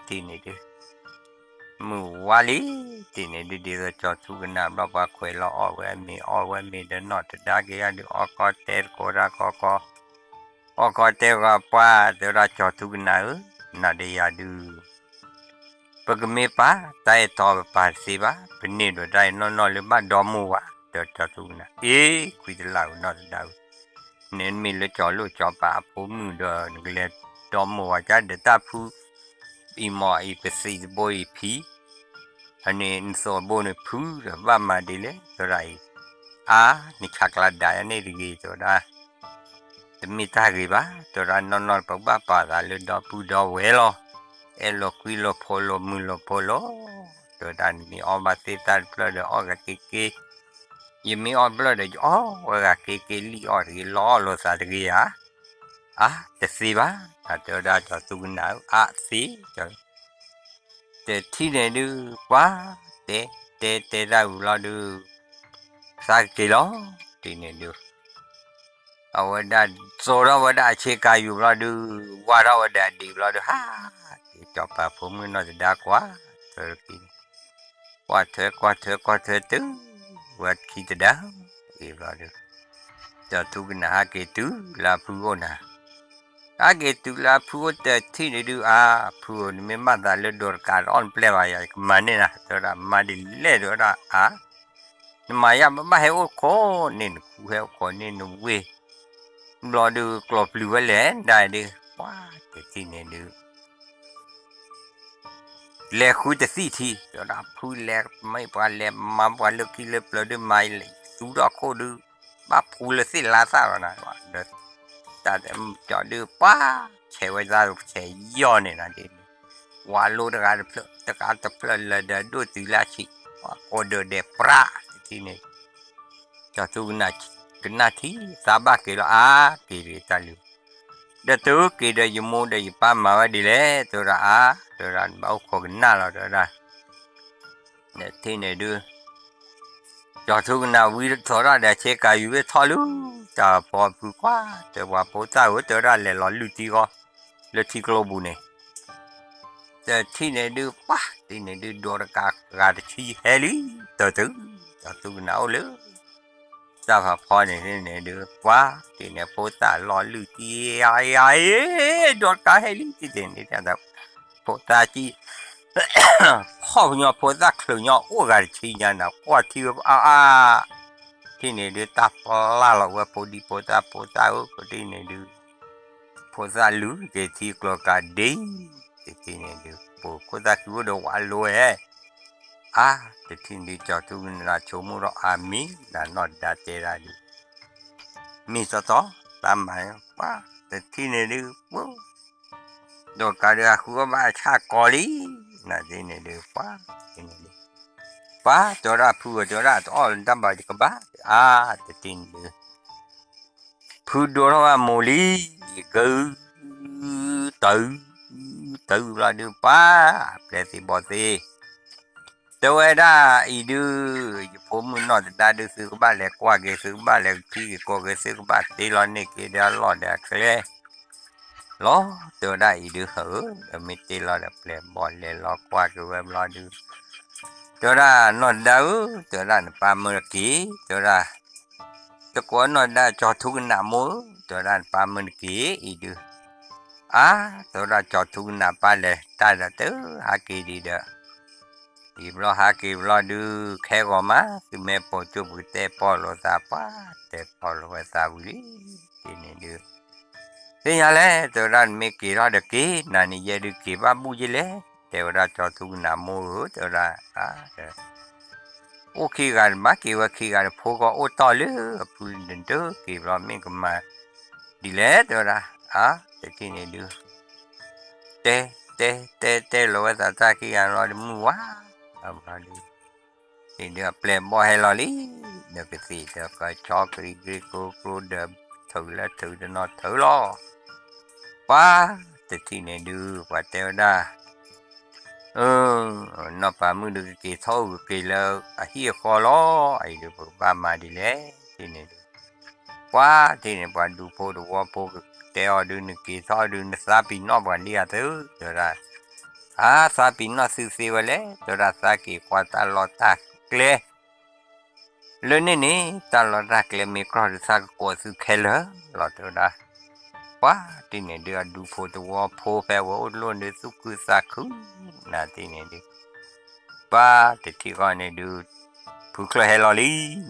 ထံၣ်န့ၣ်ဒုး မုၢ်ဝါလံ တထံၣ်န့ၣ်ဒုး ဒ်သိးကၠီၤထူကနၣ်ဘျီ ပှၤခွဲးလီၤအီၣ်ဝဲအမ့ၤ အီၣ်ဝဲမ့ၤဒီးနီၢ်တဒါက့ၤယၤဒုး အီၣ်ကီတဲတကိးဒၣ်ကီကီ အီၣ်ကီတဲဂီၤပှၤ တဲဝဲဒၣ်ကၠီၤထူကနၣ်ဧၢ နၤဒီးယၤဒုး ပကမ့ၢ်ပာ်တၢ်အဲၣ်တီပပာ်တသ့ဘၣ် ပန့ၢ်ဒီးတၢ်အဲၣ်နီၢ်နီၢ်လၢဘၣ်ဒီမိၢ်ဝၤ ဒီးကၠီၤထူကနၣ် အ့ ခွံတလၢ်ဧၢနီၢ်တဒါဧၢ နမ့ၢ်လၢကၠီၤလိၣ်ကၠီၤပၤအဖိမုၣ်ဒီး နကလဲၤဒီမိၢ်ဝၤကဒီးတၢ်ဖု အံၤမ့ၢ်အံၤပသံးတဘိအံၤဖံး အန့ၣ်နသိးဘိန့ၣ်ဖုဒီးဘၣ်မၤဒ်လဲၣ် တဲဝဲဒၣ်အံၤ အါ နဆးကျးဒၣ်ယၤန့ၣ်တဂ့ၤ တဲဝဲဒၣ် တမ့ၢ်တၢ်ဂ့ၤဘၣ် တဲဝဲဒၣ်နီၢ်နီၢ် ပကဘၣ်ပာ်သးလၢဒီပုၢ်ဒီဝဲၢ်လီၤ အဲၣ်လိာ်ကွံလိာ်ဖိးလိာ်မုာ်လိာ်ဖိးလိာ် တဲဝဲဒၣ်နမ့ၢ်အီၣ်ဘၣ်သ့ၣ်တၢ်တဖျၢၣ်ဒီးအီၣ်ဂၤက့ၤက့ၤ ယမ့ၢ်အီၣ်တဖျၢၣ်ဒီး ယအီၣ်ဝဲဂၤက့ၤက့ၤလံၣ်အီၣ်တဂ့ၤ လီအီၣ်လိာ်သးတဂ့ၤဧါ အါ တသ့ဘၣ် တဲဝဲဒၣ်ကၠီၤသူကနၣ်ဧၢ အါသ့ တထံၣ်န့ၣ်ဒုး ပှၤ တဲ တဲ တဲတၢ်ဝံၤလီၤဒုး သးကက့ၤလီၤ တထံၣ်န့ၣ်ဒုး အဝဲဒၣ်သိးထီၣ်ဝဲဒၣ်အဆ့ကၤယူၤဘျီဒုး ဝါထီၣ်ဝဲဒၣ်အဒံးဘျီဒုး ဟးက့ၤ စီၤပၤဖိမုၣ်နီၢ်တဒါကွၢ်ထွဲက့ၤ ကွၢ်ထွဲကွၢ်ထွဲကွၢ်ထွဲတုၤ ဝဲခံတဒါ အံၤဘျီဒုး ကၠီၤသူကနၣ်ဟးက့ၤတုၤလၢအဖုအိၣ်နၤ ဟဲက့ၤတုၤလၢအဖုအိၣ်တထံၣ်န့ၣ်ဒုး အါ, ဖုဧၢ, နမ့ၢ်ဘၣ်သးလၢဒိးတကးတအီၣ်နပျဲၢ်ဘၣ်ယၤ ယကမၤန့ၢ်နၤ, တဲဝဲဒၣ်, မၤဒ်လဲၣ် တဲဝဲဒၣ်, အါ, နမၤယၤဘၣ်ဟဲအိၣ်ခိးန့ၣ် နခူဟဲအိၣ်ခိးန့ၣ် နဝ့ၢ်, ဘျီဒုး ကျီၢ်ပျုၤဝဲလဲၣ်ဒၣ်ဒုး, ပှၤတထံၣ်န့ၣ်ဒုး လဲၤဃုတသံၣ်ထံ, တဲဝဲဒၣ်ဖုလဲၤမ့ၢ်ပှၤလဲၤမၤပှၤလၢခံလၢပျၢၤဒုး မၤသူထီၣ်ခိၣ်ဒုး ဘၣ်ဖှူလၢသ့ၣ်လါသၣ်လီၤနၤ, ဒီး တၢ်တဲကၠီဒုး ပှၤ ဆဲးဝဲသးဆဲးယီၢ်န့ၣ်နၤဒ်န့ၣ်, ဝးလိတဂၤတဖျၢၣ် တဂၤတဖျၢၣ်လၢာ်ဒီးဒိၣ်တုၤလၢဆံး, ပှၤကိးဒၢးဒဲးပြးတထံၣ်န့ၣ်, ကၠီၤထူကနၣ်ထံ သးဘၣ်က့ၤလီၤအါ, က့ၤတဂ့ၤတၢ်လံ ဒီးတုၤက့ၤဒီးယမိၢ်ဒီးယပၢ်မၤဝဲဒ်လဲၣ်, တဲဝဲဒၣ်အါ, တဲဝဲဒၣ်နဘၣ်အိၣ်ခိးကနၣ်လီၤ တဲဝဲဒၣ်, တထံၣ်န့ၣ်ဒုး ကၠီၤထူကနၣ်ဝံထီၣ်တၢ်ဒီးဆ့ကၤယူၤဝဲထီၣ်လၢ တၢ်ဖီဖုကွၢ်, တဲပှၤဖိသၣ်ဧၢ, တဲဝဲဒၣ်လဲၤလီၤလုၢ်ထံဃီ လၢထံကျိပူၤန့ၣ် တထံၣ်န့ၣ်ဒုး ပှၤတထံၣ်န့ၣ်ဒုး ဒိးတကးဂၤတဆံဟဲလံ, တတုၤ ကၠီၤထူကနၣ်အိၣ်လၢ တၢ်ဖးဖီန့ၣ်န့ၣ်ဒုး ပှၤတထံၣ်န့ၣ် ဖိသၣ်လီၤလုၢ်ထံ ယၤယၤအံၤ, ဒိးတကးဟဲလံ တထံၣ်န့ၣ် ဖိသၣ်ကံ ဖီၣ်ပညီဖိသၣ်ချုးညီအိၣ်ဂၤတဆံညါနၤ ကွၢ်ထံဝဲအါအါ, တထံၣ်န့ၣ်ဒုး တၢ်ပျၢ်လီၤဝဲဖိဒံဖိသၣ်ဖိသၣ်ဧၢ, တထံၣ်န့ၣ်ဒုး ဖိသၣ်လုၢ်က့ၤထံကျိကၤဒ့, တထံၣ်န့ၣ်ဒုး ပိာ်ခိၣ်သၣ်ခံအိၣ်ဒီးဝးလိဝဲ အါ, တထံၣ်န့ၣ်ဒုး ကၠီၤထူကနၣ်ဆိကမိၣ်ဒီးအါမံၤ နၤနီၢ်ဒါတဲဒၣ်ဒုး မ့ၢ်တီတီ တၢ်မၤ ပှၤတထံၣ်န့ၣ်ဒုး ပှၤ ဒိးတကးဒုး အဃုအီၣ်ဘၣ်အဆၣ်ကီလံ, နၤတထံၣ်န့ၣ်ဒုး ပှၤ တထံၣ်န့ၣ်ဒုး ပှၤတဲဝဲဒၣ်ဖုဧၢ တဲဝဲဒၣ်တအီၣ်လၢတၢ်ဘၣ်ယကဘၣ်, အါ တထံၣ်န့ၣ်ဒုး ဖုဒိထီၣ်ဘၣ်မိၢ်လံ, ကၢ တၢ် တၢ်ဘျီဒုး ပှၤ ပျဲသ့ဘီသ့ တဲဝဲဒၣ်အံၤဒုး ယဖိမုၣ်နီၢ်တဒါဒုး သုကဘၣ်လဲၤကွၢ်က့ၤ သုကဘၣ်လဲၤထံက့ၤကီၢ်က့ၤ သုကဘၣ်တ့လီၤန့ၢ်က့ၤဒီးအလီၢ်ဒီးအကျဲ လီၤ, တဲဝဲဒၣ်အံၤဒုး ဟၢ မ့ၢ်တ့လီၤဒီးပျဲဘီလဲၤလီၤကွၢ်က့ၤဝဲဘျီဒုး တဲဝဲဒၣ်နီၢ်တဒါဧၢ, တဲဝဲဒၣ်နပၢ်မၢနက့ၤ, တဲဝဲဒၣ် တကိးနီၢ်တဒါ ကၠီၤထူကနၣ်မိၢ်ဧၢ, တဲဝဲဒၣ်နပၢ်မၢနက့ၤအံၤဒုး, အါ တဲဝဲဒၣ်ကၠီၤထူကနၣ်ပၢ်လဲၤတၢ်ဒီးတဟးက့ၤဒံးဒီး အံၤဘျီဟးက့ၤဘျီဒုး ခဲဂီၤမး သုမ့ၢ်ပိာ်ကၠိပူၤ တဲပီၢ်လိာ်သးပှၤ တဲပီၢ်လိာ်ဝဲသးဝံၤလံ, တထံၣ်န့ၣ်ဒုး သ့ၣ်ညါလဲၣ် တဲဝဲဒၣ်နမ့ၢ်က့ၤထီၣ်ဒီးက့ၤ နၤန့ၣ်ယဲဒုးက့ၤဘၣ်ဘူၣ်ယဲလဲၣ်, တဲဝဲဒၣ်ကၠီၤထူကနၣ်မိၢ်ဧၢ တဲဝဲဒၣ် အိၣ်ခံဂၤတဘၣ်က့ၤဝဲခံဂၤတဖိဃီအိၣ်တီၢ်လၢအဖုနဒၢက့ၤဘျီမ့ၢ်ကမၤဒ်လဲၣ် တဲဝဲဒၣ်, အါ တထံၣ်န့ၣ်ဒုး တဲ တဲ တဲ တဲလီၤဝဲသးတၢ်ခံဂၤလီၤဒုးမုၢ်ဝါ ဘျီဒုး ဒုးအပျဲၢ်ဘီၣ်ဟဲလီၤလံ, ဒီးကသ့ၣ်ဒီးကဆီကရံကရံကိကျိဒီး ထုးလၢထုးတနီၤထုးလီၤ, ပှၤ တထံၣ်န့ၣ်ဒုး ပှၤတဲဝဲဒၣ် နီၢ်ပၤမုၣ်ဒုးကက့ၤထီၣ်အိၣ်ကက့ၤလၢအဟံၣ်အဃီလီၤ, အံၤဒုးပကဘၣ်မၤဒ်လဲၣ် တထံၣ်န့ၣ်ဒုး ပှၤတထံၣ်န့ၣ် ပှၤဒူဖိတဝီဖိကတဲအီၤဒုး နက့ၤထီၣ်ဒုး နသးပ့ၤနီၣ်ပှၤလံဧါသု တဲဝဲဒၣ်, အါ သးပ့ၤနီၣ်သုသ့ဝဲလဲၣ် တဲဝဲဒၣ် သးက့ၤကွၢ်တၢ်လီၢ်တၢ်ကျဲ လၢန့ၣ်န့ၣ် တၢ်လီၢ်တၢ်ကျဲမ့ၢ်ကြီၢ်ဒုး သးကကိးသုခဲလၢာ်လီၤ တဲဝဲဒၣ်, ပှၤတထံၣ်န့ၣ်ဒုး အဒူဖိတဝီဖိဖဲဝဲအိၣ်တလိၣ်ဒုး သူၣ်ခုသးခု နၤတထံၣ်န့ၣ်ဒုး ပှၤတထံၣ်ဃီန့ၣ်ဒုး ဖုချၢၣ်ဟဲလီၤလံ,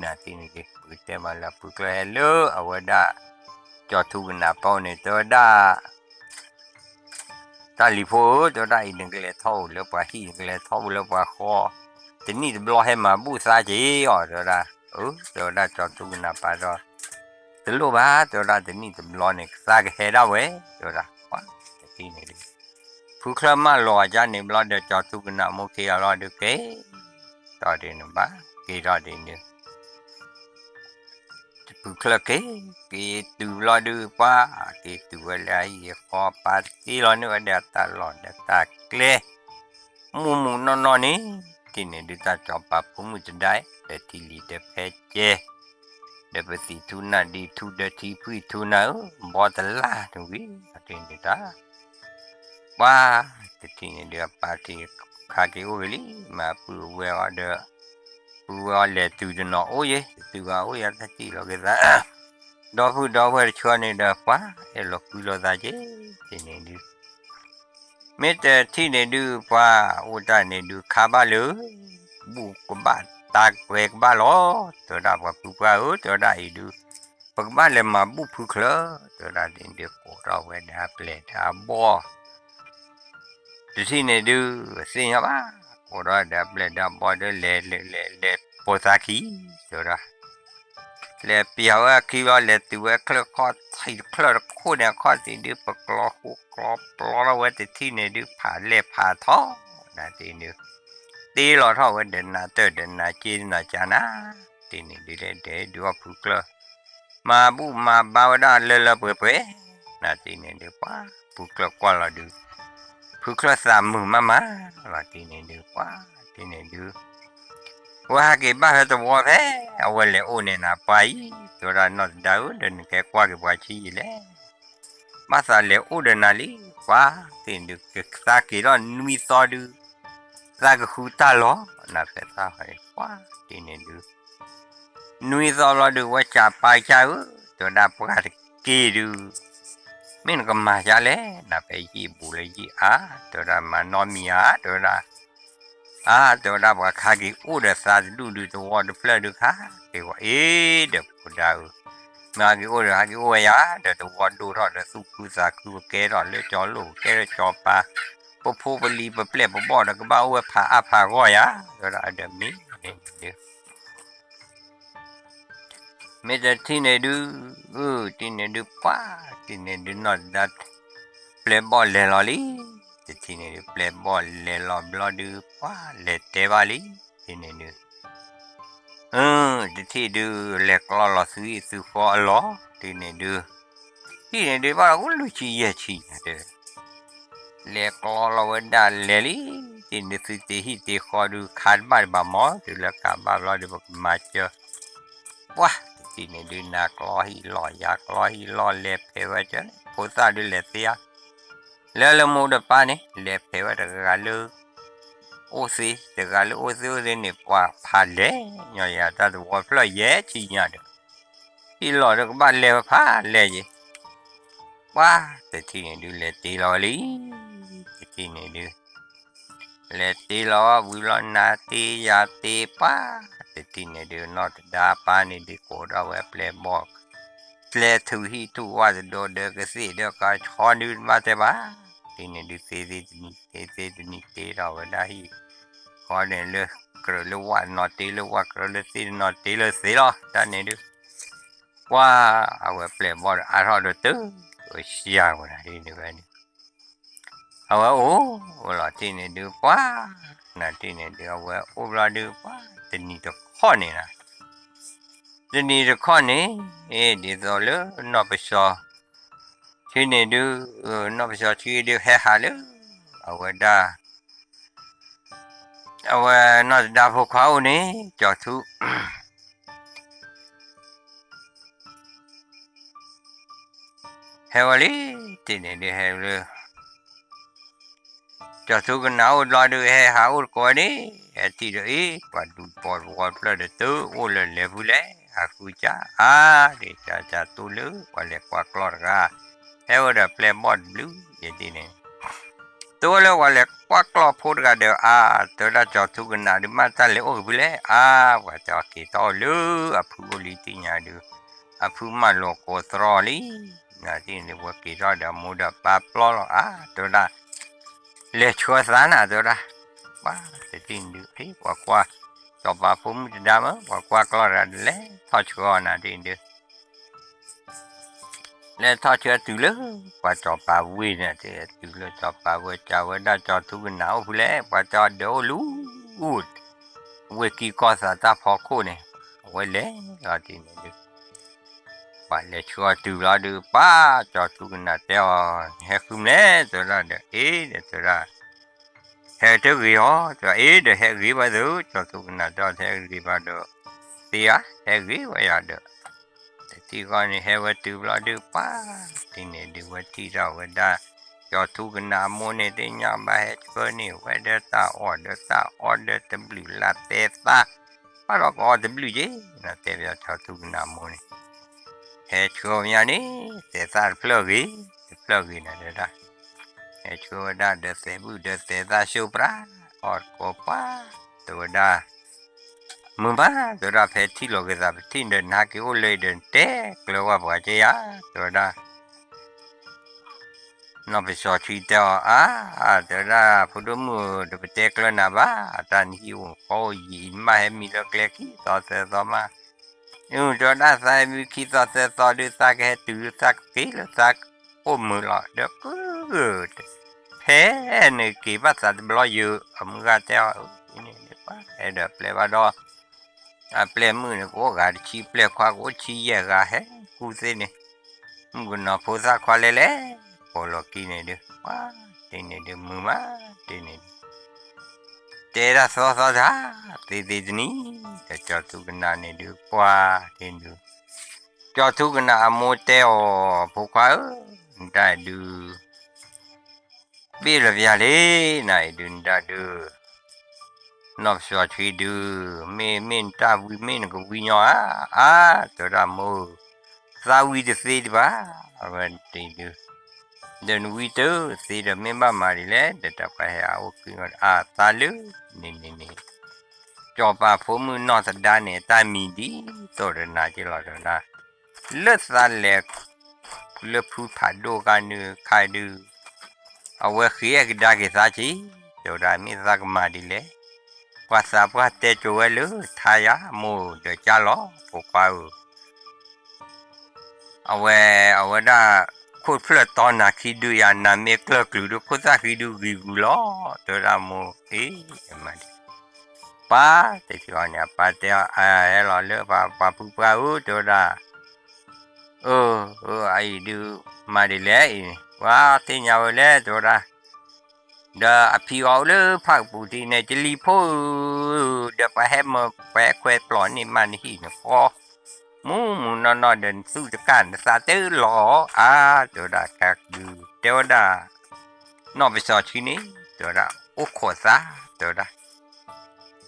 နၤတထံၣ်န့ၣ်ဒုး ပကတဲမးလၢဖုချၢၣ်ဟဲလၢအဝဲဒၣ် ကၠီၤထူကနၣ်ပၢ်န့ၣ် တဲဝဲဒၣ် တၢ်လံၤဖိဧၢ တဲဝဲဒၣ်အံၤ နကလဲၤထီၣ်အိၣ်လၢပှၤဟံၣ် နကလဲၤထီၣ်အိၣ်လၢပှၤဃီ တနံၣ်တဘျီဟဲမၤဘူၣ်သးက့ၤအီၤ တဲဝဲဒၣ်, အၢ တဲဝဲဒၣ်ကၠီၤထူကနၣ်ပၢ်ဒီး တလိၣ်ဘၣ် တဲဝဲဒၣ် တနံၣ်တဘျီန့ၣ် သးကဟဲဒၣ်ဝဲ တဲဝဲဒၣ်, ပှၤတထံၣ်န့ၣ်ဒုး ဖုချၢၣ်မၢလီၤအကါန့ၣ်ဘျီဒီး ကၠီၤထူကနၣ်မိၢ်ခံဂၤလီၤဒုးက့ၤ ထီၣ်ဒုးန့ၣ်ဘၣ် က့ၤထီၣ်ဒုးန့ၣ် ဖုချၢၣ်က့ၤ က့ၤတုၤဘျီဒုး ပှၤ က့ၤတုၤဝဲလၢအဟံၣ်အဃီ ပာ်တ့လီၤန့ၢ်ဝဲဒီးတၢ်လီၢ်ဒီးတၢ်ကျဲ မုၢ်မုၢ်နီၢ်နီၢ်န့ၣ် တထံၣ်န့ၣ်ဒုး တၢ်ကၠီၤပၤဖိမုၣ်တဒါ ဒီးထံလံၤဒီးဖဲကဲ ဒီးပသံၣ်ထူနၢ်ဒံးထူဒီးထံဖှံၣ်ထူနၢ်ဧၢ ဘီတလၢ်တဝံၤ တထံၣ်န့ၣ်တၢ် ပှၤ တထံၣ်န့ၣ်ဒုး အပၢ်ထံၣ်ခါက့ၤအိၣ်ဂ့ၤလံ မ့ၢ်ပုၢ်ဝဲၢ်အီၤဒီး ပုၢ်ဝဲၢ်အီၤလဲၤတုၤတနီၤအိၣ်ယဲ တတုၤဘၣ်အိၣ်ယဲ တထံၣ်လီၤက့ၤသး ဒီပုၢ်ဒီဝဲၢ်တဆှီန့ၣ်ဒီး ပှၤအဲၣ်လီၤကွံလိာ်သးက့ၤ တထံၣ်န့ၣ်ဒုး, မ့ၢ်တထံၣ်န့ၣ်ဒုး ပှၤအိၣ်တၢ်န့ၣ်ဒုး ခါဘၣ်လၢ ဘူၣ်ကဘၣ်တၢ်ကွဲကဘၣ်လီၤ, တဲဝဲဒၣ်ပှၤဖုပှၢ်ဧၢ, တဲဝဲဒၣ်အံၤဒုး ပကဘၣ်လဲၤမၤဘူၣ်ဖုချၢ, တဲဝဲဒၣ်န့ၣ်ဒုး ကိးထီၣ်ဝဲဒၣ်ပျဲၢ်ဒီးအဘီၣ် တထံၣ်န့ၣ်ဒုး သ့ၣ်ညါဘၣ်, ကိးထီၣ်ဒီးပျဲၢ်ဒီးအဘီၣ်ဒီး လဲၤလဲၤလဲၤလဲၤပိာ်သးခံ, တဲဝဲဒၣ် လဲၤပျီဝဲအခံဘျီ လဲၤတုၤဝဲချၢၣ်ခီၣ်ထံးချၢၣ်တခိၣ်န့ၣ် အခီၣ်ထံးဒုး ပကျီဃိကျီပျီထီၣ်ဝဲတထံၣ်န့ၣ်ဒုး ဖးလဲၢ်ဖးထီ နၤတထံၣ်န့ၣ်ဒုး တ့လီၤထီၣ်ဝဲဒီးနၤတၢၢ်ဒီးနၤက့နၤကၢ်နၤ, တထံၣ်န့ၣ်ဒုး လဲၤဒဲးဒုးအီၣ်ဖုချၢၣ် မၤဘူၣ်မၤဘါဝဲဒၣ်လၢလၢပှဲၤပှဲၤ, နၤတထံၣ်န့ၣ်ဒုး ပှၤ ဖုချၢၣ်ကွၢ်လီၤဒုး ဖုချၢၣ်သးမုာ်မးမးလီၤ တထံၣ်န့ၣ်ဒုး ပှၤ တထံၣ်န့ၣ်ဒုး ဝဲဟးက့ၤဘၣ်ဖဲသဝီဖဲ အဝဲလဲၤအိၣ်န့ၣ်နၤပှၤအံၤ, တဲဝဲဒၣ်နီၢ်သဒါဧၢ, ဒီးနကဲကွၢ်က့ၤပှၤဆံးယံာ်လဲၣ်, ဘၣ်သးလဲၤအိၣ်ဒီးနၤလံ, ပှၤ တထံၣ်န့ၣ်ဒုး ကသးက့ၤထီၣ်နွံသီဒုး သးကဃုတၢ်လီၤ, နၤဖဲသးဟီ ပှၤ တထံၣ်န့ၣ်ဒုး နွံသီဘျီဒုး ဝဲကၢ်ပၢ်ကစၢ်ဧၢ, တဲဝဲဒၣ်ပှၤတက့ၢ်ဒုး မ့ၢ်နကမၤဒ်လဲၣ်, နၤဖဲယံာ်ဘူးလၢယံာ်အါ, တဲဝဲဒၣ်မၤနီတမံၤဧါ, တဲဝဲဒၣ် အါ တဲဝဲဒၣ်ပှၤခါက့ၤအိၣ်ဒီးသးတဒူၣ်ဒုး သဝီတဖျၢၣ်ဒုးခါက့ၤဝဲအ့ၣ်ဒီးဖိဒါဧၢ, မ့ၢ်ဟးက့ၤအိၣ်ဒီးဟးက့ၤအိၣ်ဝဲယၤ, ဒီးသဝီဒိၣ်ထီၣ်ဒီးသူၣ်ခုသးခု ပကဲထီၣ်လၢကၠီလိၣ် ပကဲထီၣ်ကၠီပၤ, ပဖိပလံၤပပျဲၢ်ပဘီၣ်ဒီးကဘၣ်အိၣ်ဝဲဖးအါဖးဂီၢ်ယၤ, တဲဝဲဒၣ်အဒီးမ့ၢ်န့ၣ်ဒုး မ့ၢ်တထံၣ်န့ၣ်ဒုး, အၢ တထံၣ်န့ၣ်ဒုး ပှၤ တထံၣ်န့ၣ်ဒုး နီၢ်သဒါ ပျဲၢ်ဘီၣ်လဲၤလီၤလံ, တထံၣ်န့ၣ်ဒုး ပျဲၢ်ဘီၣ်လဲၤလီၤဘျီဒုး ပှၤလဲၤတဲဘၣ်လံ, တထံၣ်န့ၣ်ဒုး အၢ တထံၣ်ဒုး လဲၤကျီလီၤသုဟံၣ်သုဃီအလီၢ်, တထံၣ်န့ၣ်ဒုး, ဟံၣ်န့ၣ်ဒုး ဘၣ်လီၤအိၣ်လွံၢ်ဆံယဲၢ်ဆံညါဒီး လဲၤကျီလီၤဝဲဒၣ်လဲၤလံ, တထံၣ်န့ၣ်ဒုး သုတ့ဟံၣ်တ့ဃီဒုး ခါတဘၣ်တဘၣ်မၢ်, တုၤလၢကးဘၣ်ဘျီဒုး ပကမၤစၢၤ ပှၤ တထံၣ်န့ၣ်ဒုး နၤကျီဟံၣ်လီၢ် ယၤကျီဟံၣ်လီၢ် လဲၤဖဲးဝဲကၢန့ၣ် ဖိသၣ်ဒုးလဲၤသ့ဧါ, လၢလၢမိၢ်ဒီးပၢ်န့ၣ် လဲၤဖဲးဝဲတဂၤလၢ အိၣ်သ့, တဂၤလၢအိၣ်သ့အိၣ်သ့န့ၣ် ပှၤဖးလဲၢ်ညီယၤ တၢ်သဝီဖျၢၣ်ယဲၢ်ဆံညါဒီး ဟံၣ်လီၢ်ဒီးကဘၣ်လဲၤဝဲဖးလဲၢ်ယဲၢ်, ပှၤ တထံၣ်န့ၣ်ဒုး လဲၤတ့လီၤဝဲလံ, တထံၣ်န့ၣ်ဒုး လဲၤတ့လီၤဝံၤလီၤ နၤတ့ယၤတ့ပှၤ, တထံၣ်န့ၣ်ဒုး နီၢ်သဒါပၢ်န့ၣ်ဒုး ကိးထီၣ်ဝဲပျဲၢ်ဘီၣ်, ကျဲထူဟံၣ်ထူၣ်ဝၣ်တဒိဒီးကသ့ၣ်ဒီးကဆီဒုးတဘၣ်တဲဘၣ်, တထံၣ်န့ၣ်ဒုး သ့သ့တနံၤ သ့သ့တနံၤ တ့ထီၣ်ဝဲဒၣ်ဟံၣ်ဃီန့ၣ်လၢ ကြၢးလၢဝၣ်တနီၤတ့လၢဝၣ် ကြၢးလၢသ့ၣ်တနီၤတ့လၢသ့လီၤ တၢ်န့ၣ်ဒုး ပှၤ အဝဲပျဲၢ်ဘီၣ်ဒီးအါထီၣ်ဒီးတုၤ ကစၢ်ဝဲဒၣ်ဒ်န့ၣ်ဝဲန့ၣ် အဝဲအိၣ်လီၤတထံၣ်န့ၣ်ဒုး ပှၤ နၤတထံၣ်န့ၣ်ဒုး အဝဲအိၣ်ဘျီဒုး ပှၤ တနံၤတခီန့ၣ်လီၤ, တနံၤတခီန့ၣ် ဒ်သိးလၢနီၢ်ပစီၤ ထံန့ၣ်ဒုး နီၢ်ပစီၤထံဒုး ဟဲဟးလၢ အဝဲဒၣ် အဝဲနီၢ်သဒါဖိခွါအိၣ်န့ၣ် ကၠီၤထူ ဟဲဝဲလံ, တထံၣ်န့ၣ်ဒုး ဟဲလၢ ကၠီၤထူကနၣ်အိၣ်ဘျီဒုး ဟဲဟးအိၣ်တကိးန့ၣ် ဟဲထံၣ်ဒီးအ့ၣ် ပှၤဒူဖိသဝီဖျၢၣ်ဒီး တအိၣ်လၢလဲၤဖုလဲၣ် ဟးဃုကၢ် အါ ဒ်ကၢ်ကၢ်တူၢ်လၢ ပှၤလဲၤကွၢ်ကျီၢ်တဂၤ ဟဲဝဲဒီးပျဲၢ်ဘီၣ်တဘျုး ယဲဒ်န့ၣ် တအိၣ်လၢပှၤလဲၤကွၢ်ကျီၢ်ဖိတဂၤဒီး အါ တဲဝဲဒၣ်ကၠီၤထူကနၣ်ဒုး မ့ၢ်တၢ်လဲၤအိၣ်က့ၤဖုလဲၣ် အါ ပှၤတဲအီၤက့ၤထီၣ်အိၣ်လၢအဖုအိၣ်လံတသ့ၣ်ညါဒုး အဖုမၢလိာ်ကိးသြီလံ, နၤတထံၣ်န့ၣ်ဒုး ပှၤက့ၤထီၣ်ဒီးအမိၢ်ဒီးပၢ်ပျီလီၤ အါ တဲဝဲဒၣ် လဲၤဆှၢသးနၤ တဲဝဲဒၣ်, ပှၤ တထံၣ်န့ၣ်ဒုး အ့ၣ် ပှၤကွၢ် စီၤပၤဖိမုၣ်တဒါမ့ၢ် ပှၤကွၢ်ကျီၢ်တဂၤဒီး လဲၤထီၣ်ဆှၢအီၤနၤတထံၣ်န့ၣ်ဒုး လဲၤထီၣ်ဆှၢတုၤလၢ ပှၤစီၤပၤဝ့ၢ်န့ၣ် တုၤလၢစီၤပၤဝ့ၢ် ကးဝဲဒၣ်ကၠီၤထူကနၣ်အိၣ်ဖုလဲၣ် ပှၤတဲအီၤဒီးအိၣ်လၢ ဝ့ၢ်ကံၢ်ကီၢ်သးတၢ်ဖီခိၣ်န့ၣ် အဝဲလဲၤလီၤတထံၣ်န့ၣ်ဒုး ပှၤလဲၤဆှၢအီၤတုၤလီၤဒုး ပှၤကၠီၤထူကနၣ်တဲအီၤ နဟဲဃုမလဲၣ် တဲဝဲဒၣ်ဒီး အ့ၣ် တဲဝဲဒၣ် ဟဲတဂ့ၤအီၤ တဲဝဲ အ့ၣ် ဒီးဟဲဂ့ၤဝဲသု ကၠီၤထူကနၣ်တဲအီၤ ဟဲဂ့ၤဘၣ်ဒီး သ့ဧါ ဟဲဂ့ၤဝဲယၤဒီး တထံၣ်ဃီန့ၣ် ဟဲဝဲတုၤဘျီဒုး ပှၤ တထံၣ်န့ၣ်ဒုး ဝဲထံၣ်ထီၣ်ဝဲဒၣ် ကၠီၤထူကနၣ်အမိၢ်န့ၣ် သ့ၣ်ညါဘၣ် ဟဲဆှၢန့ၢ်ဝဲဒီးတၢ်အီၣ်ဒီးတၢ်အီဒီးတဘျုးလၢ်တဲသး ဘၣ်ဒီးကအီၣ်တဘျုးက့ၤ တဲဘၣ်ကၠီၤထူကနၣ်အမိၢ်န့ၣ် ဟဲဆှၢဝဲညါန့ၣ် သဲးသၣ်တဖျၢၣ်ဂ့ၤ တဖျၢၣ်ဂ့ၤန့ၣ်တဲဝဲဒၣ်, ဟဲဆှၢဝဲဒၣ်ဒီးသဲးဘုၣ်ဒီးသဲးသၣ် ဆိပြးအီၣ်တကိးပှၢ်, တဲဝဲဒၣ်, မုာ်မး တဲဝဲဒၣ်, ဖဲထံၣ်လိာ်က့ၤသး ပထံၣ်ဒီးနဟဲက့ၤအိၣ်လၢအံၤဒီး နတဲကျၢၤဝဲပှၤက့ယၤ တဲဝဲဒၣ်. နီၢ်ပစီၤဆှံတဲအီၤ, အါ, တဲဝဲဒၣ်, ဖိဒိၣ်မုၣ်ဧၢ, တပတဲကျၢၤနၤဘၣ်, တၢ်နဟံၣ်အိၣ်ဃီအိၣ်ယံာ်အံၤ နဘၣ်ဟဲမံလၢကျဲခံသီသၢသီမး, အၢ တဲဝဲဒၣ်, သးဟဲမံခံသီသၢသီဒုး သးကဟဲတုၤ သးကက့ၤလၢသးအိၣ်မုာ်လီၤ ဒီးကုၢ်, ဖဲနက့ၤဘၣ်သးတဘျီယၤ, အမုၢ်ဂၤတဲအီၤ, အၢန့ၣ်ပှၢ်ဟဲဒီးပျဲၢ်ဘၣ်ဒီး အပျဲၢ်မုၣ်န့ၣ် ကအိၣ်ဂၤတဆံ ပျဲၢ်ခွါကအိၣ်ဆံယဲၢ်ဂၤ ဟဲကူၣ်သ့န့ၣ်, မုၣ်ကနီၤဖိသၣ်ခွါလဲၣ်လဲၣ်, ပိာ်လီၤက့ၤန့ၣ်ဒုး ပှၢ်တ့ၢ်န့ၣ်ဒုး မုာ်မးတ့ၢ်န့ၣ်ဒုး တဲဒၣ်သီသီတၢ်, သ့သ့တနံၤ, ဒီးကၠီၤထူကနၣ်န့ၣ်ဒုး ပှၢ်တ့ၢ်ဒုး, ကၠီၤထူကနၣ်အမိၢ်တဲအီၤ, ဖိခွါဧၢ, နတၢ်ဒုး ဘ့ၣ်လီၤပျၢၤလံ, နအံၤဒုး နတၢ်ဒုး နီၢ်ပစီၤဆှံဒုး, မ့ၢ်မ့ၢ်နတၢ်ဝံမ့ၢ်နကဝံညီဧါ, အါ, တဲဝဲဒၣ်မိၢ်, သးဝံတသ့ဒံးဘၣ်, အဝဲတ့ၢ်ဒုး, ဒီးနဝံတသ့ဒီးမ့ၢ်ဘၣ်မၤဒ်လဲၣ်, ဒီးတၢ်ပှၤဟဲအအိၣ်က့ၤအသးလၢန့ၣ်န့ၣ်န့ၣ်, ကၠီၤပၤဖိမုၣ်နီၢ်သဒါန့ၣ် အတၢ်မံၤဒ်သိးတနၤက့လီၤ တဲဝဲဒၣ် လၢသးလဲၤ လၢဖုဖးဒိၣ်ခါနုၤခါဒုး, အဝဲဃ့အဲၣ်ကဒါက့ၤသးက့ၤ, တဲဝဲဒၣ် မ့ၢ်သးကမၤဒ်လဲၣ်, ပှၤသးပှၢ်တဲကၠိဝဲလၢထါယၤ မိၢ်ဒီးကၢ်လီၤ ဖိခွါဧၢ, အဝဲ, အဝဲဒၣ် ခိၣ်ဖျၢၣ်တီနၤခံဒုယၤ နၤမ့ၢ်ကျၢၢ်ကျုၤဒုး ခိၣ်သၣ်ဃံဒုးဂံၤဂုၤလီၤ တဲဝဲဒၣ်မိၢ်, အ့ၣ်, မၤဒ် ပၢ်တထံၣ်အီၤန့ၣ် အပၢ်တဲအီၤ အဟဲလီၤလၢပှၤဖုပှၢ်ဧၢ တဲဝဲဒၣ်, အၢ, အအံၤဒုး မၤဒ်လဲၣ်အံၤ, ပှၤသ့ၣ်ညါဝဲလဲၣ် တဲဝဲဒၣ်, ဒီးအဖံအီၤအိၣ်လၢဖၣ်ကပူၤထံးန့ၣ် ကလံၤဖိဧၢ, ဒီးပှၤဟဲမၤပှဲၤခွဲးပျီန့ၢ်မးနဟံၣ်န့ၣ်ဃီ, မူးမူးနီၢ်နီၢ်ဒီးနသူၣ်တကၢ်နသးတလီၤအါ, တဲဝဲဒၣ် ကဒုး တဲဝဲဒၣ် နီၢ်ပစီၤဆှံန့ၣ် တဲဝဲဒၣ် အိၣ်ခိးသး တဲဝဲဒၣ်,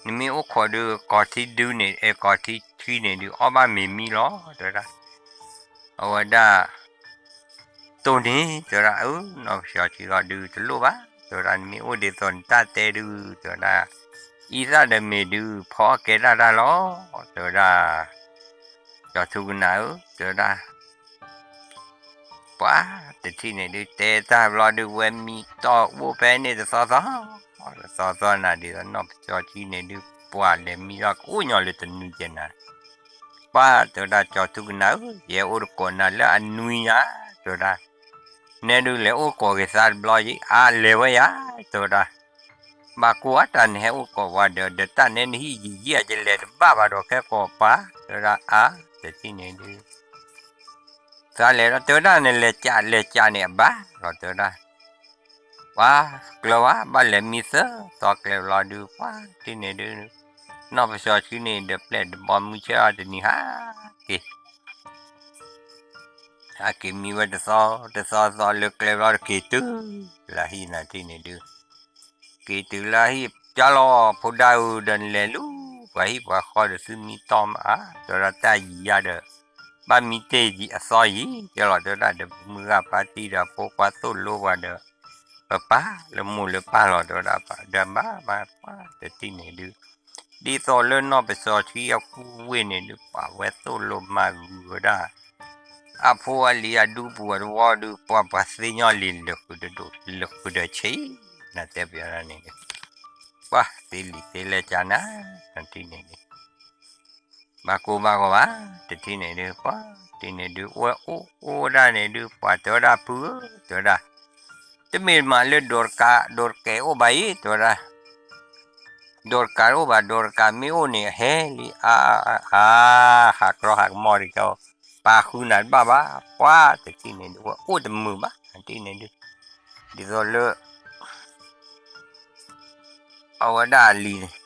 နမ့ၢ်အိၣ်ခိးဒုး ကီၢ်ထံဒုန့ၣ် အဲ ကီၢ်ထံဆှံန့ၣ်ဒုး အီၣ်ဘၣ်မ့ၤမံလီၤ တဲဝဲဒၣ်, အဝဲဒၣ် တိၢ်န့ၣ် တဲဝဲဒၣ် အၢ နီၢ်ပစီၤဆှံလီၤဒုး တလိၣ်ဘၣ် တဲဝဲဒၣ် နမ့ၢ်အိၣ်ဒ်သိးနတၢ်တဲဒုး တဲဝဲဒၣ်, အံသၣ်ဒီးမ့ၤဒုး ဖီအီၣ်ကဲဒၣ်တၢ်လီၤ တဲဝဲဒၣ်, ကၠီၤထူကနၣ်ဧၢ တဲဝဲဒၣ် ပှၤတထံၣ်န့ၣ်ဒုး တဲတၢ်ဘျီဒုး ဝဲမံတီၢ်အိၣ်ဖဲန့ၣ်တသီသီ, တသီသီနၤဒုး နီၢ်ပစီၤဆှံန့ၣ်ဒုး ပှၤလဲၤမံထီၣ်ကအိၣ်ညီလၢတနွံကဲနၤ, ပှၤတဲဝဲဒၣ် ကၠီၤထူကနၣ်ဧၢ ယဟဲအိၣ်တကိးနၤလၢအနွံညါ တဲဝဲဒၣ်, နဲဒုးလဲၤအိၣ်ကိးက့ၤသးတဘျီယံၤ အါလဲၤဝဲယၤ တဲဝဲဒၣ်, ဘၣ်ကိးအတၢ်နဟဲအိၣ်ကိးဝဲဒီး ဒီးတၢ်နဲနဟံၣ်ယံာ်ယံာ် အကလဲၤတဘၣ်ဘၣ်ဒီးခဲကိးပှၤ တဲဝဲဒၣ် အါ တထံၣ်န့ၣ်ဒုး သးလဲၤဒီး တဲဝဲဒၣ် နလဲၤကးလဲၤကးန့ၣ်အဘၣ်လီၤ တဲဝဲဒၣ်, ပှၤကျၢၤဝဲ ဘၣ်လဲၤမံသၢသီကျဲဘျီဒုး ပှၤတထံၣ်န့ၣ်ဒုး နီၢ်ပစီၤဆှံန့ၣ်ဒီး ပျဲၢ်တဘီမုၢ်ဆ့ၣ်အီၤတနံၤဟါက့ၤ အက့ၤမံဝဲတသီ တသီသီလၢကျဲဘျီ တက့ၤတုၤလၢဟံၣ်နၤတထံၣ်န့ၣ်ဒုး, က့ၤတုၤလၢဟံၣ် ကၢ်လီၤ ဖိဒါဧၢ ဒီးနလဲၤလူၤ ပှၤဟံၣ်ပှၤဃီဒီး သုမံတီၢ်မး တဲဝဲဒၣ် တၢ်ယံာ်ယါဒီး ဘၣ်မံတ့ၢ်အသီယံာ် ကၢ်လီၤ တဲဝဲဒၣ် ဒီးမုၢ်ဂၤဖါတံၢ်ဒီး ဖိခွါသိၣ်လိပှၤဒီး ပပၢ်လၢမိၢ်လၢပၢ်လီၤ တဲဝဲဒၣ် ဒီးဘၣ်မၤပှၤတထံၣ်န့ၣ်ဒုး ဒ်သိးလၢနီၢ်ပစီၤဆှံအကူဝ့ၢ်န့ၣ်ဒုး ပှၤဝဲသိၣ်လိမၤဂုၤဝဲဒၣ် အဖိအလံၤအဒူပူၤအတဝီဒုး ပှၤပှၤသ့ညီလံၤ လၢာ်ဃုာ်ဒီးဆံး နတဲပယီၤန့ၣ် ပှၤသ့လံာ်သ့လဲၢ်ကၢ်နၤ နထံၣ်န့ၣ်ဒုး ဘၣ်ကိၢ်ဘၣ်ဂီၤဘၣ် တထံၣ်န့ၣ်ဒုး ပှၤတထံၣ်န့ၣ်ဒုး အိၣ်ဝဲအိၣ်ဝဲဒၣ်န့ၣ်ဒုး ပှၤတဲဝဲဒၣ် ဖုဧၢ တဲဝဲဒၣ် တမ့ၢ်မးလၢဒိးတကး ဒိးတကဲအိၣ်ဘၣ်အံၤ တဲဝဲဒၣ် ဒိးတကးတအိၣ်ဘၣ် ဒိးတကးမ့ၢ်အိၣ်န့ၣ် အဟဲလံ အါ အါ ဟးကြီဟးကမီၣ်ဒံးကီ ပာ်ဃုနၤတဘၣ်ဘၣ် ပှၤတထံၣ်န့ၣ်ဒုး ဝဲအိၣ်တမုာ်ဘၣ် တထံၣ်န့ၣ်ဒုး ဒ်သိးလၢ အဝဲဒၣ်အလံၤန့ၣ်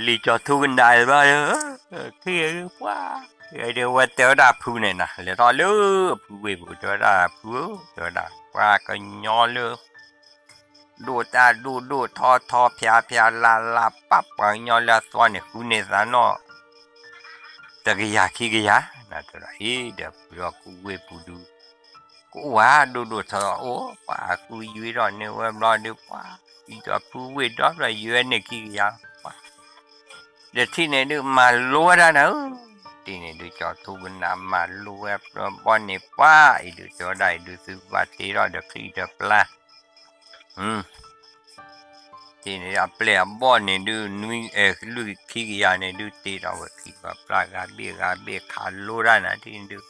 လံၤကၠီၤထူကနၣ်ဘၣ်လၢ ထံၣ်ပှၤ ဝဲတဲဝဲဒၣ်ဖုန့ၣ်နၤ လဲၤထီၣ်လၢဖုဝ့ၢ်ပူၤ တဲဝဲဒၣ်ဖုဧၢ တဲဝဲဒၣ် ပှၤကညီလၢ ဒိၣ်တၢ်ဒိၣ်ဒိၣ်ထီထီဖျါဖျါလါလါ ပာ်ပှၤကညီလၢအသွီန့ၣ် ဃုန့ၢ်သးနီၣ် တကယၤခံကယၤ နတဲဒၣ်အံၤဒီး ပှၤကူဝ့ၢ်ပူၤဒုး ကအိၣ်ဝဲဒိၣ်ဒိၣ်ထီထီၣ်အိၣ် ပှၤကူယွ့ထီၣ်န့ၢ်ဝဲဘျီဒုး ပှၤ အံၤဒီးဖုဝ့ၢ်ဒီဘျီ ယွ့န့ၢ်ခံကယၤ ပှၤ ဒီးထံၣ်န့ၣ်ဒုး မၤလိဝဲဒၣ်နၤဧၢ, ထံၣ်န့ၣ်ဒုး ကၠီၤထူကနၣ်မၤလိဝဲဘီန့ၣ် ပှၤအံၤဒုး တဲဝဲဒၣ်အံၤဒုး သုဘၣ်တ့ထီၣ်ဒီးချံၣ်ဒီးပျၢ် ထံၣ်န့ၣ်ဒုး အပျဲၢ်အဘီၣ်န့ၣ်ဒုး နွံ အဲၣ် လွံၢ်ခံကယၤန့ၣ်ဒုး တ့ထီၣ်ဝဲချံၣ်ဒီးပျၢ် ဂၤဘ့ၣ်ဂၤဘ့ၣ်ခးလိတၢ်နၤထံၣ်န့ၣ်ဒုး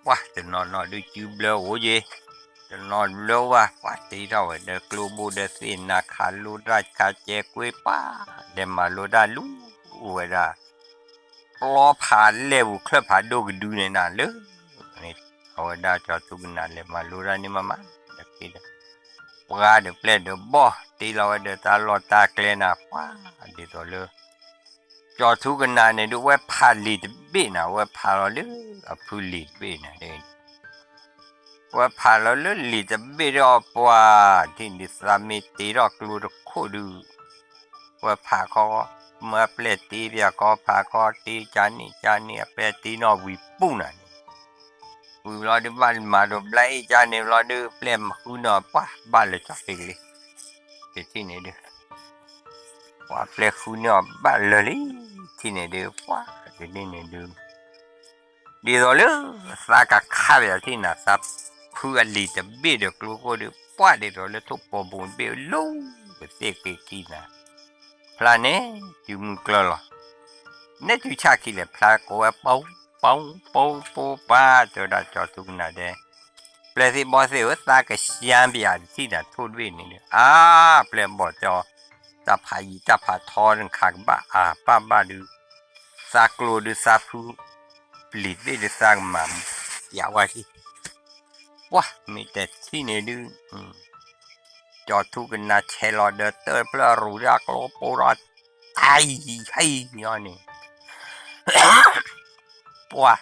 ပှၤတနီၤနီၤဒုး စုဘျၢအိၣ်ယ့ၣ်, တနီၤဘျၢဝဲ ပှၤတ့ထီၣ်ဝဲဒီးကျိဘိဒီးသ့ၣ်နၤ ခးလိတၢ် ခးကဲကွ့ပှၤ ဒီးမၤလိတၢ်လူၤဝဲဒၣ် ပျီဖးလဲၢ်ပူၤ ချၢၣ်ဖးဒိၣ်ကဒုန့ၣ်နၤလၢ အဝဲဒၣ်ကၠီၤထူကနၣ်လဲၤမၤလိတၢ်န့ၣ်မးမး ဒီး ပှၤဒီးပျဲၢ်ဒီးဘီၣ် တ့လီၤဝဲဒီးတၢ်လီၢ်တၢ်ကျဲနၤ ပှၤ ဒ်သိးလၢ ကၠီၤထူကနၣ်န့ၣ်ဒုး ဝဲဖးလံာ်တဘ့ၣ်နၤ ဝဲဖးလီၤလၢအဖုလံာ်တဘ့ၣ်နၤ ဝဲဖးလီၤလၢလံာ်တဘ့ၣ်ဒီးပှၤ ထံၣ်ဒုးသးမ့ၢ်တ့ထီၣ်ကျိတခိၣ်ဒုး ဝဲဖးခီ မၢအပျဲၢ်တ့ပၠးခီ ဖးခီတ့ကၢန့ၣ်ကၢန့ၣ် အပျဲၢ်တ့နီၣ်ဝံၤပူၤနၤန့ၣ် ဝံၤဘျီဒုး ဘၣ်မၤဒိးဘျါအ့ၣ်ကၢန့ၣ်ဘျီဒုး ပျဲၢ်မၤဃုန့ၢ်အီၤ ပှၤဘၣ်လၢာ်ကၠီၤပ့ကလံ တထံၣ်န့ၣ်ဒုး ပှၤပျဲၢ်ဃုန့ၢ်အီၤဘၣ်လၢာ်လံ ထံၣ်န့ၣ်ဒုး ပှၤတထံၣ်န့ၣ်ဒုး ဒ်သိးလၢ သးကခါပၠးထံၣ်နၤ သးဖုအလံာ်တဘ့ၣ်ဒီးကျိခိၣ်ဒုး ပှၤဒ်သိးလၢထိၣ်ပိာ်မူၤတဘ့ၣ်လီၤ ပသ့ၣ်က့ၤခံနၤ ဖျါန့ၣ် တုၤမုၢ်ကျၢၤလီၤ နဲၣ်တုၤဆၣ်ခံလဲၣ် ဖျါကိးဝဲ ပူၤ ပူၤ ပူၤ ပူၤ ပှၤ တဲဝဲဒၣ်ကၠီၤထူကနၣ်ဒဲး ပျဲၢ်သ့ၣ်ဘီၣ်သ့ၣ်ဧၢ သးကစၢ်ပၠးတထံၣ်နၤထိၣ်တဘ့ၣ်န့ၣ်ဒုး အါ ပျဲၢ်ဘီၣ်တဲအီၤ တၢ်ဖးယံၤတၢ်ဖးထီနခးကဘၣ်အါဘၣ်ဘၣ်ဒုး သးကျိဒုးသးဖု ပျံၤသ့ၣ်ဒုးသးကမၤပၠးဝဲထံၣ် ပှၤမ့ၢ်တထံၣ်န့ၣ်ဒုး ကၠီၤထူကနၣ်ဆဲးလီၤဒီးတၢ်ဖျၢၣ်ရူၤဒၣ်ကျိပိဒီး တၢ်အံၤဟဲအံၤညီန့ၣ် ပှၤ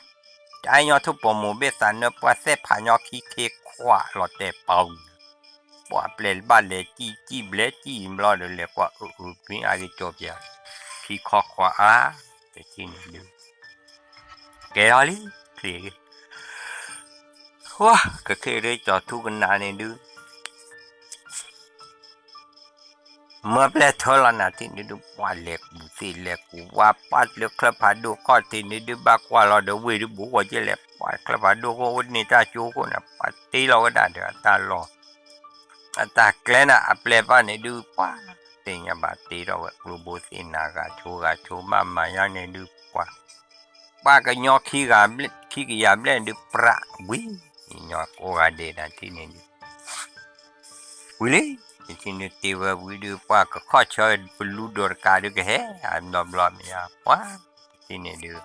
တၢ်ညီထိၣ်ပိာ်မူၤဘ့ၣ်သးနၢပှၤသဲၣ်ဖးညီခံခ့ခွးလီၤတဲာ် ပူၤ ပှၤပျဲၢ်ဘၣ်လဲၤစံၣ်စံၣ်ဘျဲစံၣ်ဘျီဒီး လဲၤကွၢ်အုးအုးမ့ၢ်အါဂ့ၤကၠီၤပၠး ခံခီခွးအါ တထံၣ်န့ၣ်ဒုး ကဲထီၣ်လံ ချံးဂ့ၤ ဝါ ကခ့ၣ်ရ့ကၠီၤထူကနၣ်န့ၣ်ဒုး မၢပျဲၢ်ထၢလီၤနၤထံၣ်န့ၣ်ဒုး ပှၤလဲၤကူၣ်သ့ၣ်လဲၤကူၣ်ဝါ ပှၤလၢချၢၣ်ဖးဒိၣ်ခီၣ်ထံးန့ၣ်ဒုး ဘၣ်ကွၢ်လီၤဒီးဝ့ၢ်ဒုးဘူးဂီၤကဲလဲၣ် ပှၤချၢၣ်ဖးဒိၣ်ခိၣ်န့ၢ်တၢ်ကၠိခိၣ်န့ၣ် ပှၤတ့လီၤဝဲဒၣ်ဒီးအတၢ်လီၢ် အတၢ်ကျဲနၤ အပျဲၢ်ဘၣ်န့ၣ်ဒုး ပှၤသ့ၣ်ညါဘၣ်တ့ထီၣ်ဝဲကျိဘိသ့ၣ်နၤ ဂၤဆိဂၤဆိ ဘၣ်မၤညါန့ၣ်ဒုး ပှၤ ပှၤကညီခံကယၤဘျဲၣ်ဒုး ပြးဝံၤ ညီကိးဂၤဒဲးနၤထံၣ်န့ၣ်ဒုး ဝံၤလံ တထံၣ်န့ၣ်တ့ဝဲဝံၤဒုး ပှၤကခီၣ်ဆၢပလူဒိးတကးဒုးကဟဲ အဘျီဘျီမ့ၢ်ယါ ပှၤ တထံၣ်န့ၣ်ဒုး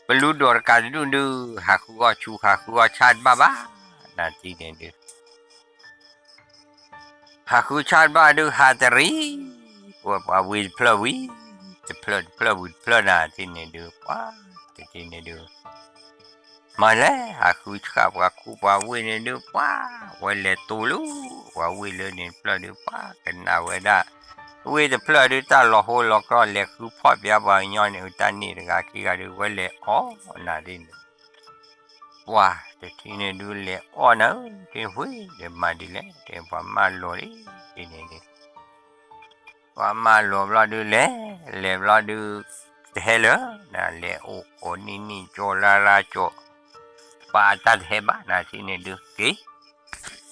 ပလူဒိးတကးတဒူၣ်ဒုး ဟးဃုအီၣ်ဆူ ဟးဃုအီၣ်ဆၣ်တဘၣ်ဘၣ် နၤထံၣ်န့ၣ်ဒုး ဟးဃုဆၣ်တဘၣ်ဒုး ဟးတရံး ပှၤဝံၤတဖျၢၣ်ဝံၤ တဖျၢၣ်တဖျၢၣ်ဝံၤတဖျၢၣ်နၤထံၣ်န့ၣ်ဒုး ပှၤ တထံၣ်န့ၣ်ဒုး မၤလဲၣ် ဟးဃုဆၣ်ပှၤခူပှၤဝ့ၢ်န့ၣ်ဒုး ပှၤ ဝဲလဲၤတိၢ်လၢ ပှၤဝ့ၢ်လၢန့ၣ်တဖျၢၣ်ဒုး ပှၤကနၣ်ဝဲဒၣ် ဝ့ၢ်တဖျၢၣ်ဒုး တၢ်လီၤဟိလီၤကြီ လဲၤဃုဖီၣ်ပၠးပှၤကညီန့ၣ် တၢ်န့ၣ်တဂၤခံဂၤဒုး ဝဲလဲၤအီၣ်နၤဒ်န့ၣ် ပှၤ တထံၣ်န့ၣ်ဒုး လဲၤအီၣ်နၤဧၢ တထံၣ်ဝံၤ ဒီးမၤဒ်လဲၣ် တထံၣ်ပှၤမၢလီၤလံ တထံၣ်န့ၣ်ဒုး ပှၤမၢလီၤဘျီဒုးလဲၤ လဲၤဘျီဒုး တဟဲလၢၤ နလဲၤအိၣ်ကိးနံၣ်နံၣ်ကၠိလါလါကၠိ ပှၤအတၢ်တဟဲဘၣ်နၤထံၣ်န့ၣ်ဒုးက့ၤ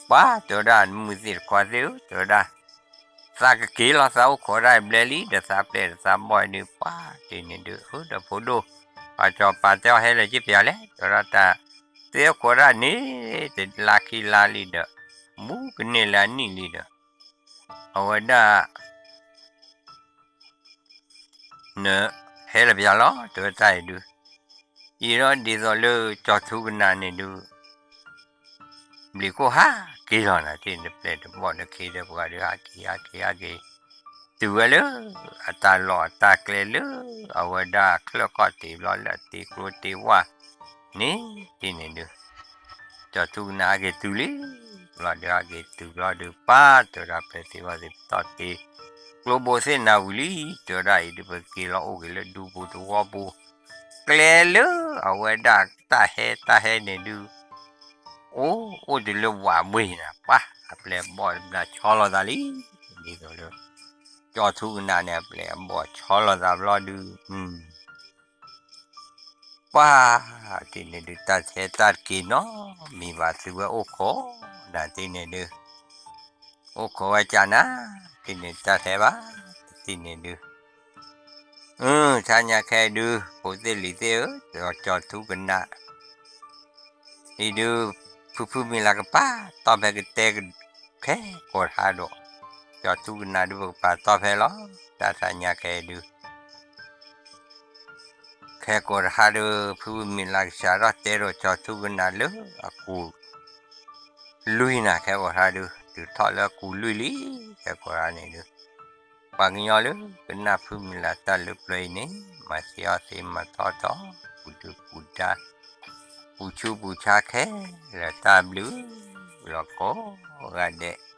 ပှၤတဲဝဲဒၣ် မုၢ်သ့ၣ်တခွါသ့ၣ်ဧၢ တဲဝဲဒၣ် သးကက့ၤလီၤ သးအိၣ်ခိးဒၣ်ဘျဲလံ ဒီးသးပျဲၢ်ဒီးသးဘီၣ်ဒုး ပှၤတထံၣ်န့ၣ်ဒုး အၢ ဒီးဖိဒိၣ် ပှၤကၠီၤပၤတဲအီၤဟဲလၢၤက့ၤပၠးလဲၣ် တဲဝဲဒၣ်တၢ် သ့ၣ်အိၣ်ခိးဒၣ်န့ၣ် တလါခံလါလံဒီး မူကန့ၢ်လၢအနံၣ်လံဒီး အဝဲဒၣ် နဟဲလၢၤပၠးလီၤ တဲဝဲတၢ်အံၤဒုး အံၤဒီးဒ်သိးလၢကၠီၤထူကနၣ်န့ၣ်ဒုး ဘျံးခိၣ်ဟးက့ၤလီၤနၤ တထံၣ်န့ၣ် ပျဲၢ်တဘီၣ်ဒီးခ့ဒီးပှၤဒုး ဟးက့ၤ ဟးက့ၤ ဟးက့ၤ တုၤဝဲလၢ အတၢ်လီၢ်အတၢ်ကျဲလၢ အဝဲဒၣ်ချၢၣ်ခီၣ်ထံးဘျီလၢအတ့ကျိတ့ဝါ န့ၣ် တထံၣ်န့ၣ်ဒုး ကၠီၤထူကနၣ်ဟးက့ၤတုၤလံ ဘျီဒုးဟးက့ၤတုၤဘျီဒုး ပှၤတဲဝဲဒၣ် ပျဲၢ်သ့ၣ်ဘီၣ်သ့ၣ်ပတီၢ်တ့ ကျိဘိသ့ၣ်နၤဝံၤလံ တဲဝဲဒၣ်အံၤဒုး ပက့ၤလီၤအိၣ်က့ၤလၢဒူပူၤသဝီပူၤ ကျဲလၢအဝဲဒၣ်တၢ်ဟဲတၢ်ဟဲန့ၣ်ဒုး အိၣ်အိၣ်တုၤလၢဝးဘှ့ၣ်နၤ ပှၤအပျဲၢ်အဘီၣ်တဘျီဆီလီၤသးလံ, ဒ်သိးလၢ ကၠီၤထူကနၣ်န့ၣ် အပျဲၢ်အဘီၣ်ဆီလီၤသးဘျီဒုး ပှၤ တထံၣ်န့ၣ်ဒုး တၢ်ထဲတၢ်တက့ၤနီတမံၤဘၣ် သုဝဲအိၣ်ခိးနၤတထံၣ်န့ၣ်ဒုး အိၣ်ခိးဝဲကနၤ တထံၣ်န့ၣ်တၢ်ထဲဘၣ် တထံၣ်န့ၣ်ဒုး အၢ တဟါညါခဲအံၤဒုး ဖိသ့ၣ်လံၤသ့ၣ်ဧၢ, ကၠီၤထူကနၣ် အံၤဒုး ဖုဖုမံၤလၢ်ကပာ်တီၢ်ဖဲကတဲ ခဲကိာ်တဟါဒီး ကၠီၤထူကနၣ်ဒုး ပကပာ်တီၢ်ဖဲလီၤ. တၢ်တဟါညါခဲအံၤဒုး ခဲကိာ်တဟါဒီး ဖုဖုမံၤလၢ်ကစးထီၣ်တဲဒီးကၠီၤထူကနၣ်လၢအကူၣ် လွံၢ်နၤ ခဲကိာ်တဟါဒုး တုၤထီၣ်လၢအကူၣ်လွံၢ်လံ. ခဲကိာ်တဟါန့ၣ်ဒုး ပှၤကညီလၢကနၣ်ဖုမံၤလၢ်တၢ်လၢပျၢၤအံၤန့ၣ် မၤသ့အီၣ်သ့မၤထီၣ်ထီၣ် ပူၤဒုးပူၤဒါ ပူၤဆူပူၤဆါခဲလၢာ် တၢ်ဘျုးလီၤကိးဂၤဒဲး